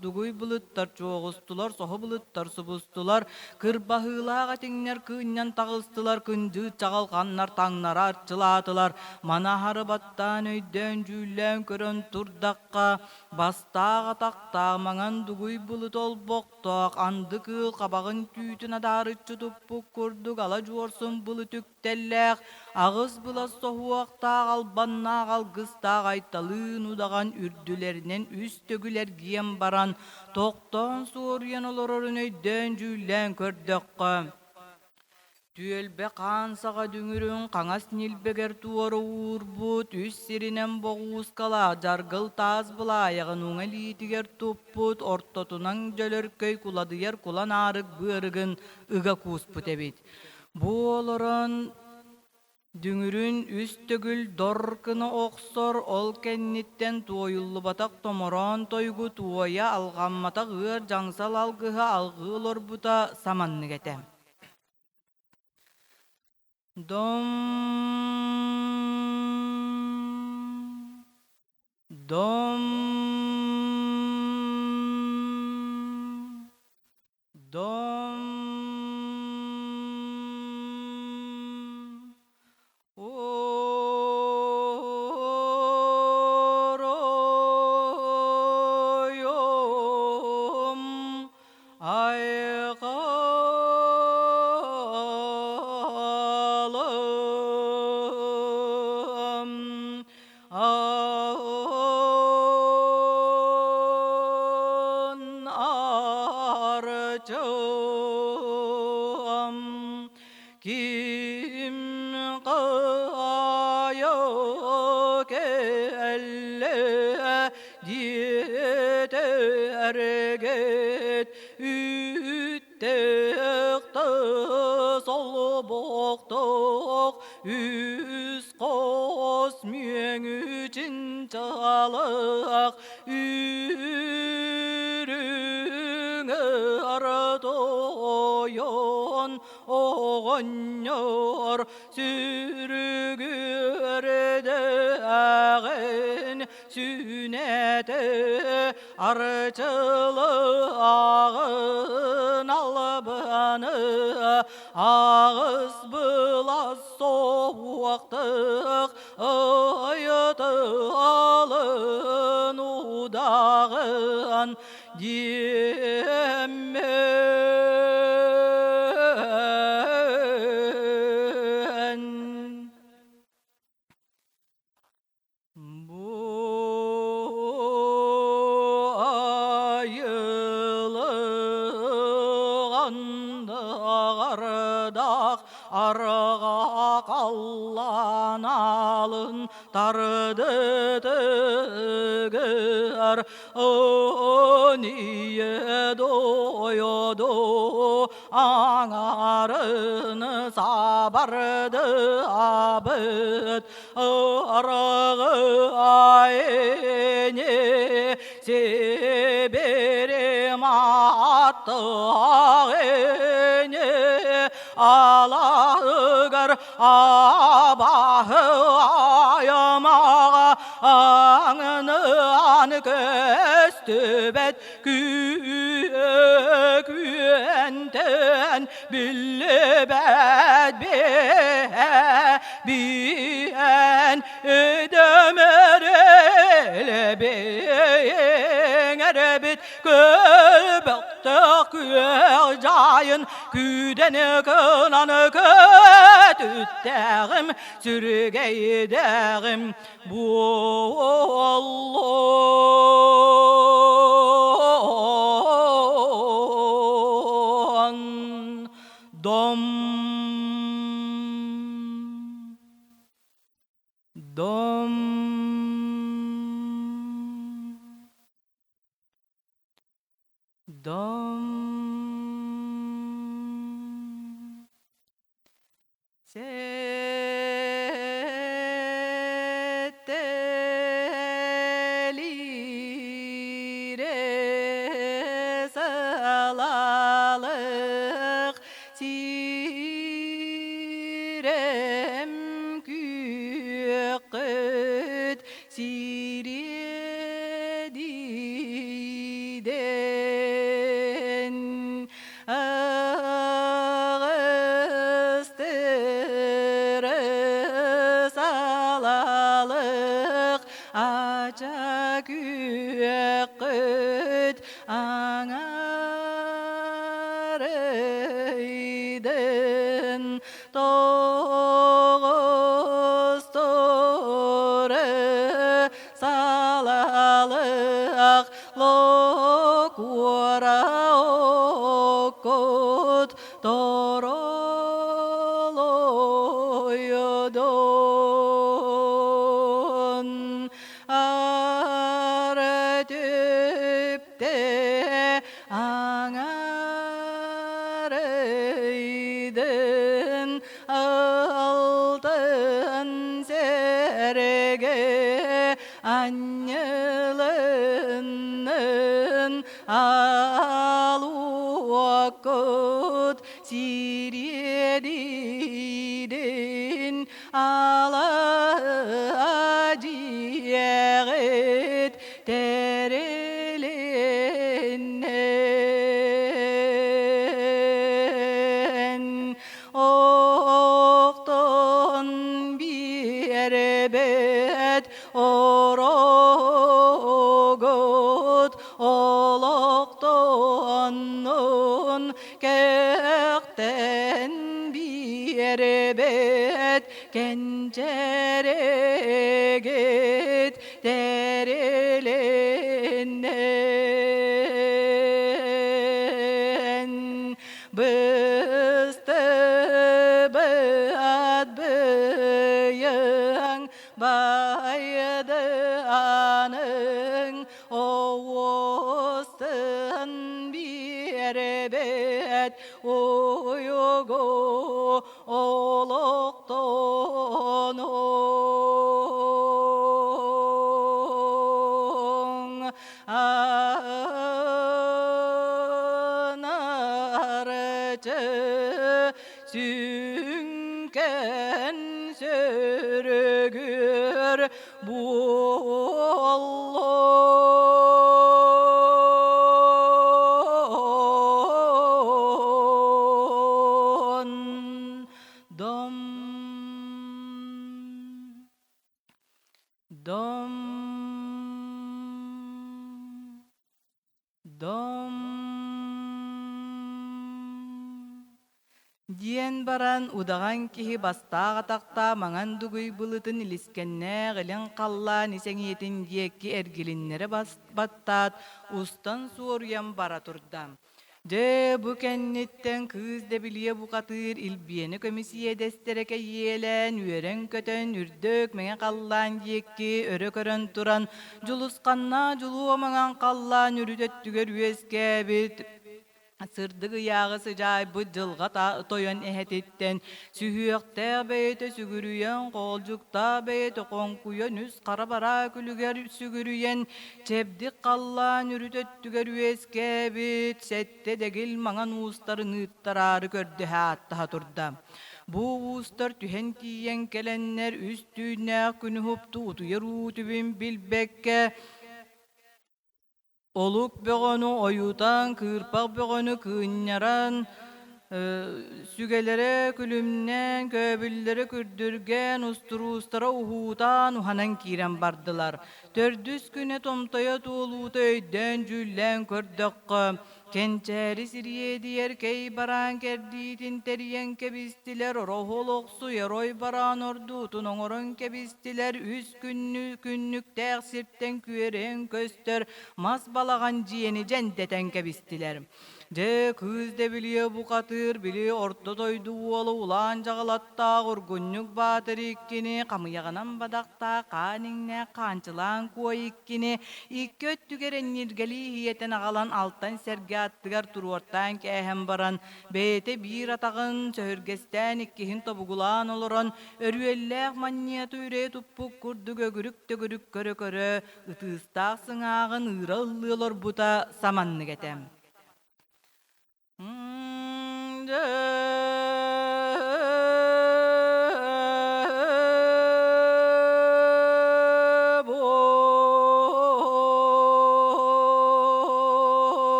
дугуй былыттар чуоҕустулар, соһу былыттар субустулар, кырбаһыылаах этиҥнэр кыынньан таҕыстылар, кындьыыт чаҕылханнар таҥнара арчылаатылар. Маны аһары баттаан өйдөөн-дьүүллээн көрөн турдахха, бастаах атахтаах маҥан дугуй былыт олбох Тоох анды кыыл хабаҕын түүтүн адаарыччы туппут курдук ала дьуорсун былыт үктэллээх, аҕыс былас соһуохтаах албаннаах алгыстаах айталыын удаҕан үрдүлэринэн үс төгүл эргийэн баран, тохтоон суоруйан олорорун өйдөөн-дьүүллээн көрдөххө, Түөлбэ хаан саҕа дүҥүрүн хаҥас ньилбэгэр туора уурбут, үс сиринэн боҕуускалаах дьаргыл таас былаайаҕын уҥа илиитигэр туппут, ортотунан дьөлөркөй куладыйар кулан аарык быарыгын ыга кууспут эбит. Бу олорон дүҥүрүн үс төгүл дор гына охсор, ол кэнниттэн туойуллубатах томороон тойугу туойа алҕамматах ыар дьаҥсал алгыһа алҕыы олорбута саманнык этэ. Дом дом дом Оройум айхалым аан арчым Ким кыайа кэллэ диэтэргит үттэхтэ солбохтох үс хос мүөҥүчин чалах үрүҥ артойон оҕонньор сүрүгүрдээҕин сүнэтэ арчылааҕын албаны аҕыс былас соһуохтых ыйыталын удаҕын диэммин. Бу айылыгандыгардах арҕаа халлаан тардытыгар Ыние дойду аҥарын сабардыабыт арғы айне Сибирим аттаах эне алаһыгар абаһы айамаҕа аҥыныан көстүбэт күөнтэн биллибэт биэн эдэмэрэлэбиҥэрэбит көлбөхтөх күөх дьайын күүдэни кынан көтүттээҕим сүргэйдээҕим буоллун дом дом дом Сэтэлиире сылалык сирэйим. күөххүт сириэдийдин Аҕыстыры салалык ача күөххүт аҥарыйдын тоҕустуры салалык локуора оккут торолойдун Ары аҥарыйдын алтын сэргэ анньылыннын алуоккут сириэдийдин ала дьиэҕит тэрилиннин охтон биэрбэт орогут олохтоннун кэхтэн биэрбэт кэнчэригит тэрилиннин быстыбат быйаҥ байдыаның оҕустан биэрбэт уйугу олохтонуҥ анарчы сүҥкэн сөрөгүөр буоллун дом дом дом Диэн баран удаҕан киһи бастаах атахтаа маҥан дугуй былытын илискэннээх илин халлаан ис эҥиэтин диэки эргилиннэрэ баттаат, устан суоруйан бара турда. Дьэ, бу кэнниттэн кыыс дэбилийэ бухатыыр илбиэнэ көмүс иэдэстэрэ кэйиэлээн, үөрэн-көтөн, үрдүк мэҥэ халлаан диэки өрө көрөн туран, дьулусханнаах дьулуо маҥан халлаан үрүт өттүгэр үөскээбит Сырдык ыйааҕы сыдьаайбыт дьылҕа тойон эһэтиттэн сүһүөхтээх бэйэтэ сүгүрүйэн, хоолдьуктаах бэйэтэ хоҥкуйан үс хара бараа күлүгэр сүгүрүйэн, чэбдик халлаан үрүт өттүгэр үөскээбит сэттэ дэгил маҥан уустарын ыыттараары көрдөһө ааттаһа турда. Бу уустар түһэн тиийэн кэлэннэр үс түүннээх күнү уһупту утуйар уу түбүн билбэккэ Олук бөҕөнү ойутан, кыырпах бөҕөнү кыынньаран, сүгэлэрэ күлүмнээн, көөбүллэрэ күрдүргээн, устуруустара уһуутаан, уһанан киирэн бардылар. Төрдүс күнэ томтойо туолуута өйдөөн-дьүүллээн көрдөххө, Кэнчээри сириэдийэр кэй бараан кэрдиитин тэрийэн кэбистилэр, ороһуол охсуйар ой бараан ордуутун оҥорон кэбистилэр, үс күннү күннүктээх сиртэн күөрэйэн көстөр мас балаҕан дьиэни дьэндэтэн кэбистилэр. Дьэ, кыыс дэбилийэ бухатыыр, били орто дойду уола улаан дьаҕалаттаах Ургунньук Баатыр иккини хамыйаҕынан бадахтаах хаан иҥнээх хаанчылаан куо иккини Икки өттүгэр энньиргэлии иһийэтэн аҕалан алтан сэргэ аттыгар туруортаан кээһэн баран, бэйэтэ биир атаҕын сөһүргэстээн иккиһин тобугулаан олорон, өрүөллээх манньыаты үрэйэ туппут курдук өгүрүк-төгүрүк көрө-көрө, ытыыстаах сыҥааҕын ыыра ыллыы олорбута саманнык этэ.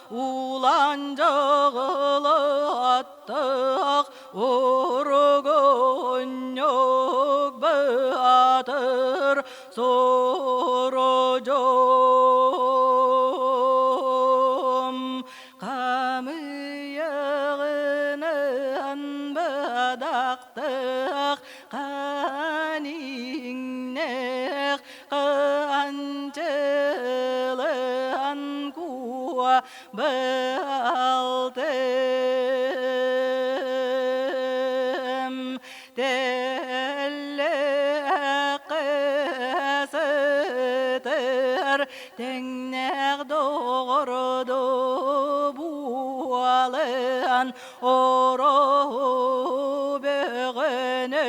Улан дьаҕылаттах Уругунньук баатыр Сурудьум Хамыйаҕынан бадахтах Ханиҥнэх Ханчылан куа балтым Тэллэххэ сытар тэҥнээх доҕордо буолан Ороһу бөҕөнү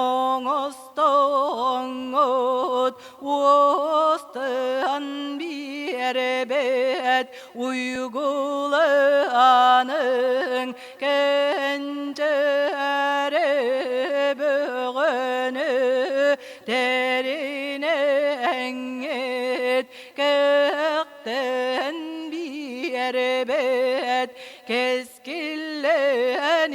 оҥостоҥҥут уостан биэрбэт уйгулааныҥ кэнчээри бөҕөнү тэринэҥҥит кэхтэн биэрбэт кэскиллэниэҥ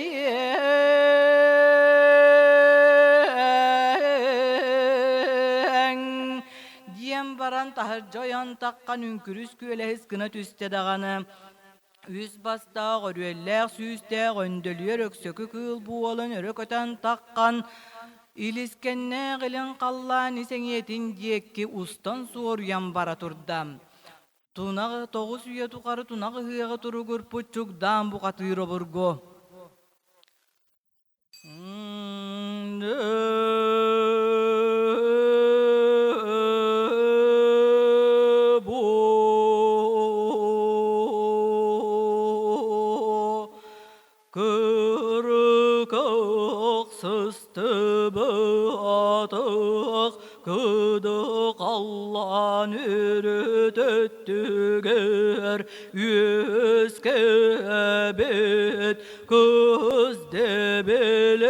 диэн баран таһырдьа ойон таххан үҥкүрүс күөлэһис гына түстэ даҕаны үс бастаах өрүөллээх сүүстээх өндөлүөр өксөкү кыыл буолан өрө көтөн таххан илискэннээх илин халлаан ис эҥиэтин диэки устан суоруйан бара турда. Тунах 9 үйэ тухары тунах ыһыаҕы туругурпут чугдаан бухатыыр обургу. Кырыкахсыстыбатах кыдыкаллаан өрүтөттүгэр үөскэбит кыз дэбилэйэ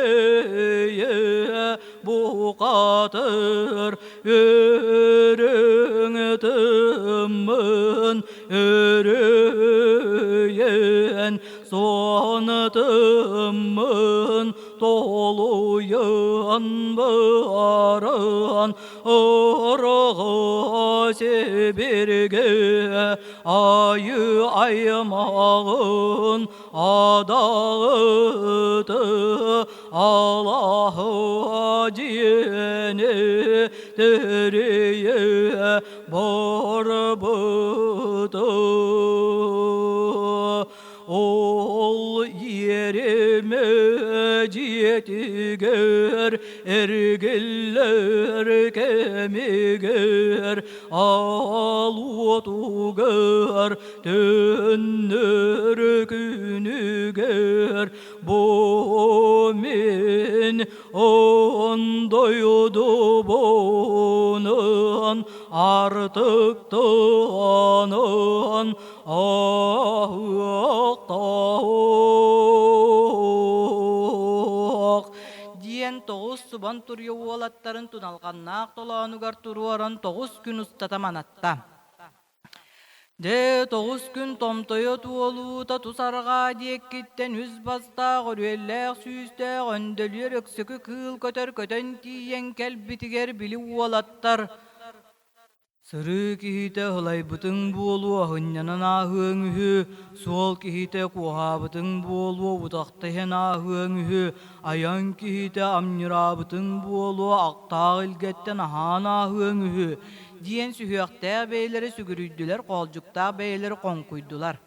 бухатыр өрүҥ тыммын өрүйэн Сонатыммын толуйан баран ырыға Сибирге айы аймағын адағыты Аллахы диені терие барбыты. Ол иэримэ дьиэтигэр эргиллэр кэмигэр аал уотугар төннөр күнүгэр бу мин ондойдубунан артыктанан Аһыахтаах диэн 9 субан туруйа уолаттарын туналҕаннаах толоонугар туруоран 9 күн устата манатта. Дьэ, 9 күн томтойо туолуута тус арҕаа диэккиттэн үс бастаах, өрүөллээх сүүстээх өндөлүөр өксөкү кыыл көтөр көтөн тиийэн кэлбитигэр били уолаттар Сырыы киһитэ ылайбытыҥ буолуо, аһынньанан ааһыаҥ үһү, суол киһитэ куоһаабытыҥ буолуо, утахта иһэн ааһыаҥ үһү, айан киһитэ амньыраабытыҥ буолуо, ахтаах илгэттэн аһаан ааһыаҥ үһү диэн сүһүөхтээх бэйэлэрэ сүгүрүйдүлэр, хоолдьуктаах бэйэлэрэ хоҥкуйдулар.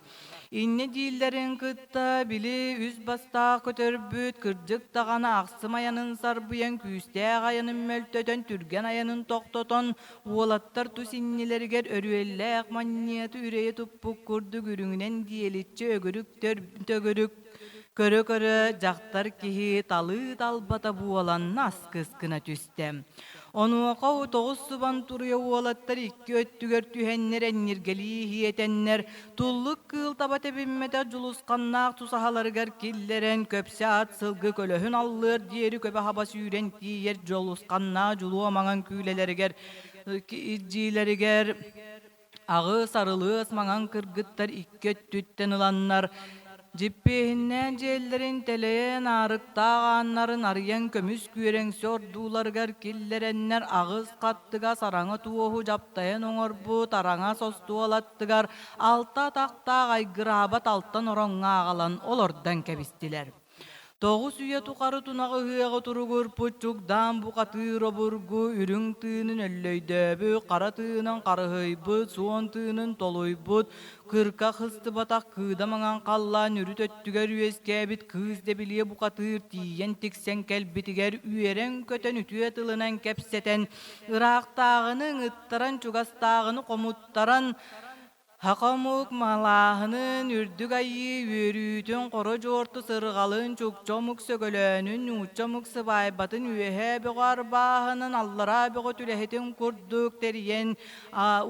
Инньэ дииллэрин кытта били үс бастаах көтөрбүт кырдьык даҕаны ахсым айанын сарбыйан күүстээх айанын мөлтөтөн түргэн айанын тохтотон уолаттар тус иннилэригэр өрүөллээх манньыаты үрэйэ туппут курдук үрүҥүнэн диэличчи өгүрүк төгүрүк көрө-көрө дьахтар киһи талыы талбата буолан наскыс гына түстэ. Онуоха 9 субан туруйа уолаттар икки өттүгэр түһэннэр энньиргэлии иһиэтэннэр, туллук кыыл таба тэбиммэтэх дьулусханнаах тусаһаларыгар киллэрэн, көпсө ат сылгы көлөһүн аллыар диэри көбө хаба сүүрэн тиийэр дьулусханнаах дьулуо маҥан күүлэлэригэр илдьиилэригэр. Аҕыс арылыас маҥан кыргыттар икки өттүттэн ыланнар, дьиппиэһиннээн дьиэллэрин тэлэйэн аарыктаах ааннарын арыйан көмүс күөрэҥси ордууларыгар киллэрэннэр аҕыс хаттыгас араҥа туоһу дьаптайан оҥорбут араҥас остуол аттыгар алта атахтаах айгыраабат алтан ороҥҥо аҕалан олордон кэбистилэр. Тоҕус үйэ тухары тунаҕы ыһыаҕы туругурпут чугдаан бухатыыр обургу үрүҥ тыынын өллөйдөөбүт, хара тыынын харыһыйбыт, суон тыынын толуйбут, кырка хыстыбатах кыыда маҥан халлаан үрүт өттүгэр үөскээбит кыыс дэбилиэ бухатыыр тиийэн тиксэн кэлбитигэр үөрэн-көтөн үтүө тылынан кэпсэтэн, ыраахтааҕыны ыҥыттаран, чугастааҕыны хомуттаран, Саха омук малааһынын, үрдүк айыы үөрүүтүн, хоро дьуорту сырҕалын, чукча омук сөгөлөөнүн, нуучча омук сыбаайбатын үөһээ бөҕө арбааһынын, аллараа бөҕө түлэһитин курдук тэрийэн,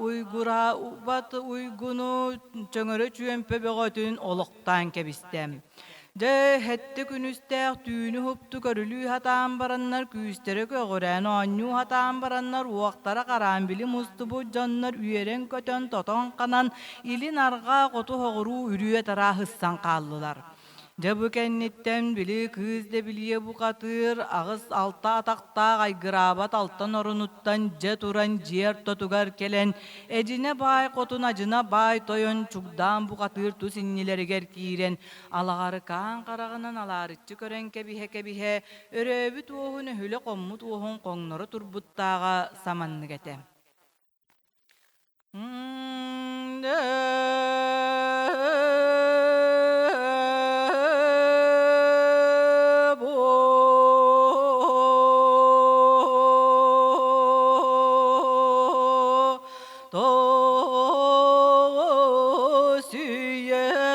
уйгураабат уйгуну чөҥөрө чүөмпэ бөҕөтүн олохтоон кэбистэ. Дьэ, сэттэ күнүстээх түүнү уһупту көрүлүү сатаан бараннар, күүстэрэ көҕүрээн оонньуу сатаан бараннар, уохтара хараан били мустубут дьоннор үөрэн-көтөн, тотон-ханан, илин-арҕаа, хоту-соҕуруу үрүө-тараа сыссан хааллылар. Дьэ бу кэнниттэн били кыыс Дэбилийэ бухатыыр аҕыс-алта атахтаах айгыраабат алтан орунуттан дьэ туран дьиэ ортотугар кэлэн Эдьинэ баай хотун Адьына баай тойон Чугдаан бухатыыр тус иннилэригэр киирэн Алаҕарыкаан хараҕынан алаарыччы көрөн кэбиһэ-кэбиһэ, өрөөбүт уоһун өһүлэ хоммут уоһун хоҥноро турбуттааҕа саманнык этэ. Тоҕо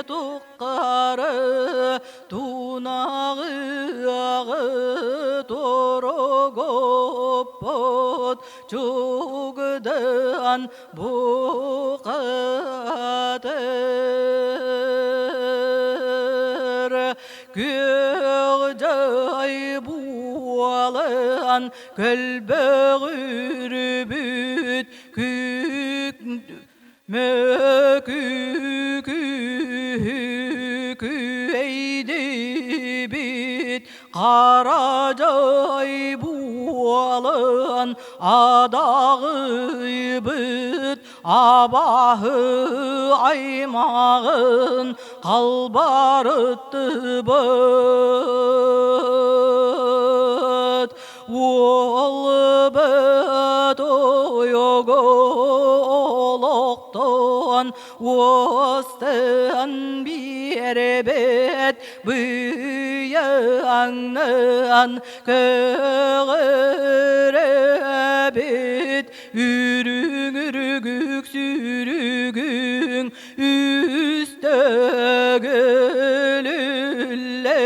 туххары тунаҕыаҕы туругуппут чугдаан бухатыр күөх дьай буолан көлбөҕүрбүт Күк мөкү-кү-күэйдибит хара дьай буолан адаҕыйбыт абаһы аймаҕын халбарыттыбыт Уолбут ойоҕо олохтон уостан биэрбэт быйаҥнан көҕүрээбит үрүҥ үрүгүк сүрүгүҥ үс төгүл үллэ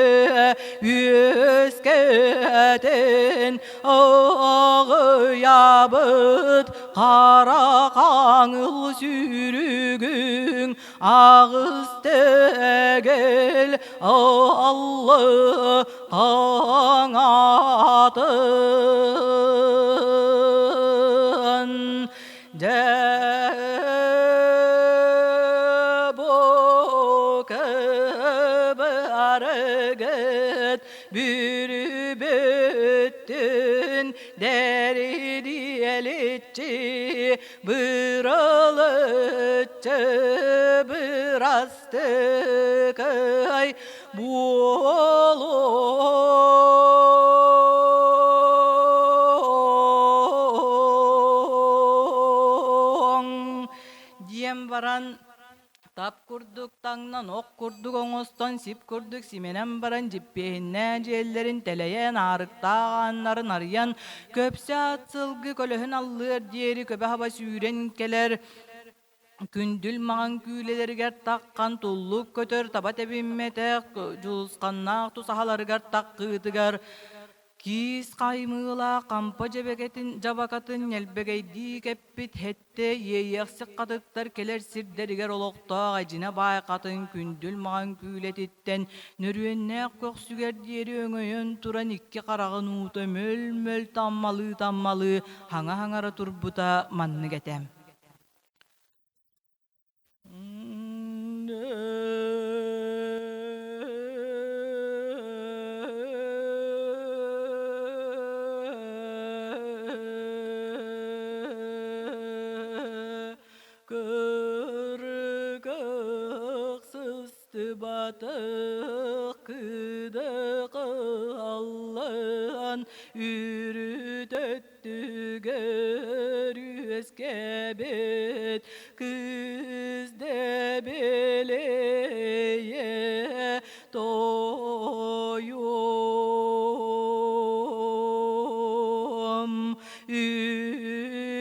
үөскэтин аҕыйабыт хара хаҥыл сүрүгүҥ аҕыс төгүл аллы хаҥатын Дьэ бу кыбарыгыт бүрүбүттүн дэридиэличчи бырылыччы бырастыкай буолуо диэн баран тап курдук таҥнан ох курдук оҥостон сип курдук симэнэн баран дьиппиэһиннээн дьиэллэрин тэлэйэн аарыктаах ааннарын арыйан көпсө ат сылгы көлөһүн аллыар диэри көбө хаба сүүрэн кэлэр Күндүл маҥан күүлэлэригэр таххан туллук көтөр таба тэбиммэтэх дьулусханнаах тусаһаларыгар таххыытыгар киис хаймыылаах хампа дьэбэкэтин дьабакатын ньэлбэгэйдии кэппит хэттэ иэйиэхсик хатыттар кэлэр сирдэригэр олохтоох эдьинэ баай хатын күндүл маҥан күүлэтиттэн нөрүөннээх көхсүгэр диэри өҥөйөн туран икки хараҕын уута мөл-мөл таммалыы-таммалыы хаҥа-хаҥара турбута маннык этэ. Сыстыбатах кыдакы аллан үрүт өттүгэр үөскээбит кыз дэбилэйэ тойуом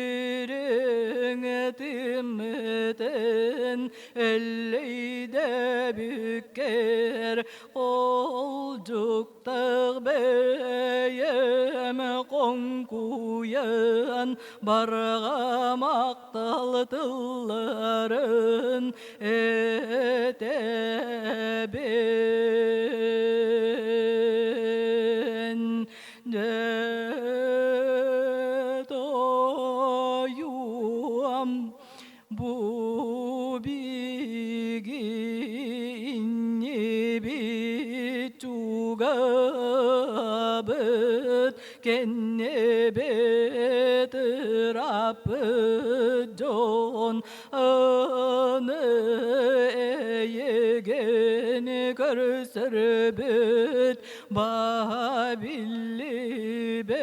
үрүҥ тыммытын Өллөйдө бүккэр олдьуктах бэйэм хоҥкуйан барҕа махтал тылларын этэбин. Дьэ тоойуом Бу биги иннибит чугабыт кэннибит ырааппыт дьон аны эйигин көрсөрбүт баа биллибэт.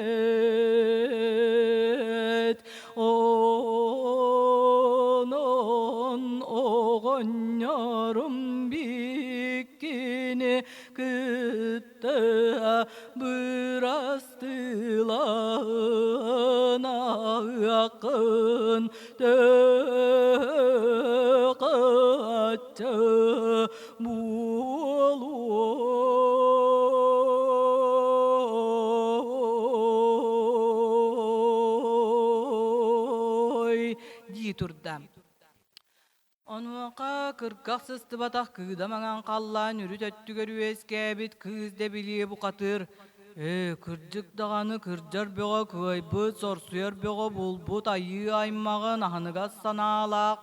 Онон оҕонньорум биккини кытта бырастыыланыаххын төһө буолуо. Дии турда. Онуоха кыргах сыстыбатах кыыда маҥан халлаан үрүт өттүгэр үөскээбит кыыс дэбилиэ бухатыыр Ээ, кырдьык даҕаны кырдьар бөҕө кыайбыт, сорсуйар бөҕө булбут айыы аймаҕын аһыныгас санаалаах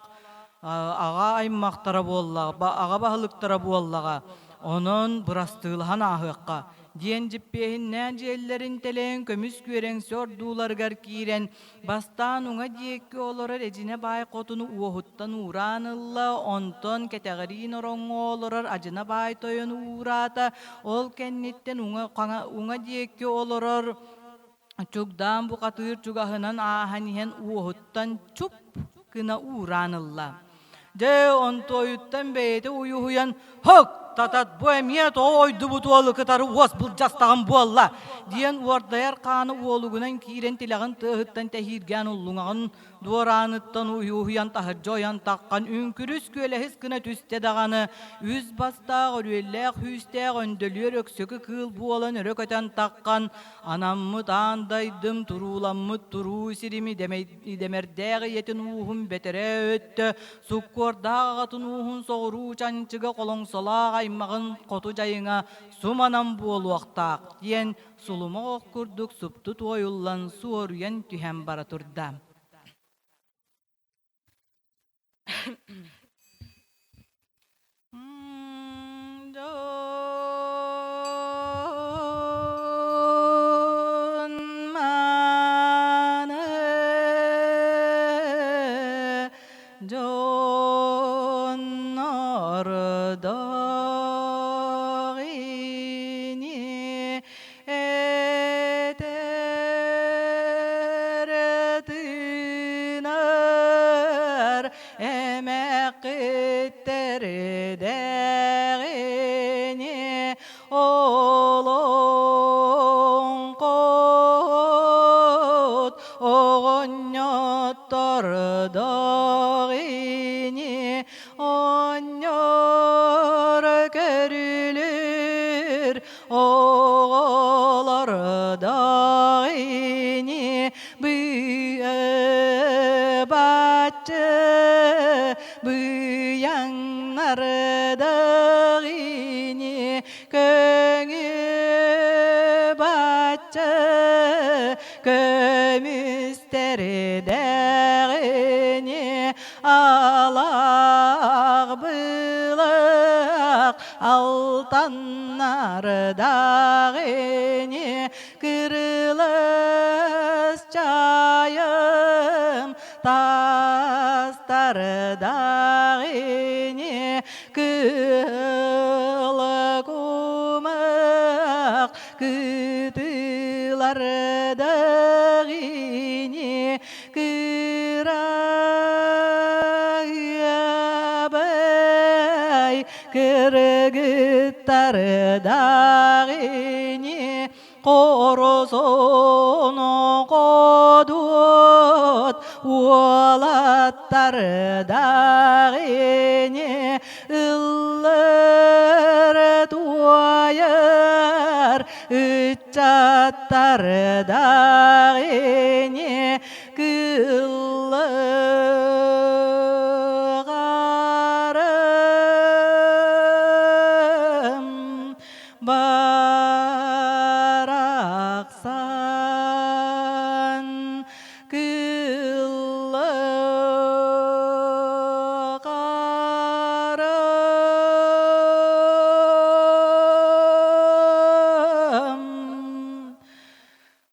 аҕа аймахтара буоллаҕа, аҕа баһылыктара буоллаҕа. Онон бырастыылаһан ааһыахха диэн дьиппиэһиннээн дьиэллэрин тэлэйэн көмүс күөрэҥси ордууларыгар киирэн Бастаан уҥа диэки олорор Эдьинэ баай хотуну уоһуттан уураан ылла, онтон кэтэҕириин ороҥҥо олорор Адьына баай тойону уураата, ол кэнниттэн уҥа, уҥа диэки олорор Чугдаан бухатыыр чугаһынан ааһан иһэн уоһуттан чуп гына уураан ылла. Дьэ, онтуойуттан бэйэтэ уйуһуйан «Һок, татат, бу эмиэ тоҕо ойдубут уолу кытары уос былдьастаҕым буолла» диэн уордайар хааны уолугунан киирэн тилэҕин тыаһыттан тэһииргээн уллуҥаҕын дуорааныттан уйуһуйан таһырдьа ойон таххан үҥкүрүс күөлэһис гына түстэ даҕаны үс бастаах өрүөллээх хүүстээх өндөлүөр өксөкү кыыл буолан өрө көтөн таххан анаммыт аан дайдым турууламмыт туруу сирими идэмэрдээх ийэтин ууһун бэтэрээ өттө, суккуордаах аҕатын ууһун соҕуруу чанчыга холоҥсолоох аймаҕын хоту дьайыҥа суманан буолуохтаах диэн сулумах ох курдук супту туойуллан суоруйан түһэн бара турда. Дьон мааны, дьоннор ини Этэр тыынар эмэххиттэрдээҕини олоҥхот оҕонньоттордоох ини Онньор көрүлүр оҕолордоох ини быыбаччы быйаҥнардаах ини көҥү баччы көмүстэрдээх ини алаах былах алтаннардаах ини кырылас чайым тастардаах ини кыыл. Кыргыттардаах ини Хоросону ходуот уолаттардаах ини Ыллыр туойар ыччаттардаах ини Кыллыгарым барахсан Кыллыгарым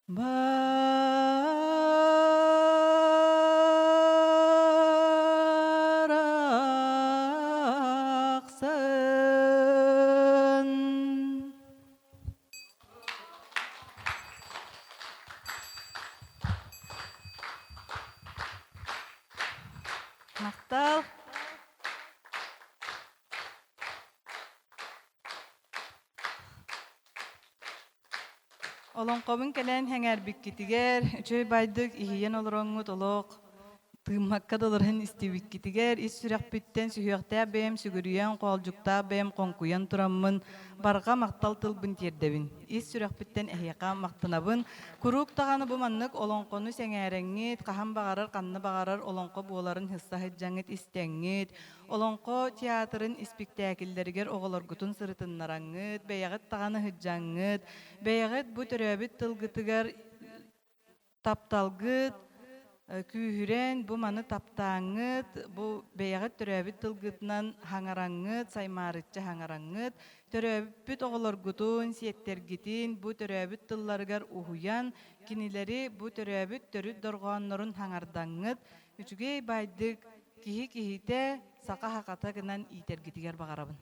Барахсан. Махтал. Олоҥхобун кэлэн сэҥээрбиккитигэр, үчүгэй байдык иһийэн олороҥҥут олох тыыммакка да олорон истибиккитигэр ис сүрэхпиттэн сүһүөхтээх бэйэм сүгүрүйэн, хоолдьуктаах бэйэм хоҥкуйан тураммын барҕа махтал тылбын тиэрдэбин. Ис сүрэхпиттэн эһиэхэ махтанабын. Куруук даҕаны бу маннык олоҥхону сэҥээрэҥҥит, хаһан баҕарар, ханна баҕарар олоҥхо буоларын сыста сылдьаҥҥыт истэҥҥит, Олоҥхо театрын испиктээкиллэригэр оҕолоргутун сырытыннараҥҥыт, бэйэҕит даҕаны сылдьаҥҥыт, бэйэҕит бу төрөөбүт тылгытыгар тапталгыт күүһүрэн, бу маны таптааҥҥыт, бу бэйэҕит төрөөбүт тылгытынан хаҥараҥҥыт, саймаарыччы хаҥараҥҥыт, төрөөбүппүт оҕолоргутун, сиэттэргитин бу төрөөбүт тылларыгар уһуйан, кинилэри бу төрөөбүт төрүт дорҕооннорун хаҥардаҥҥыт, үчүгэй баайдык киһи киһитэ, саха сахата гынан иитэргитигэр баҕарабын.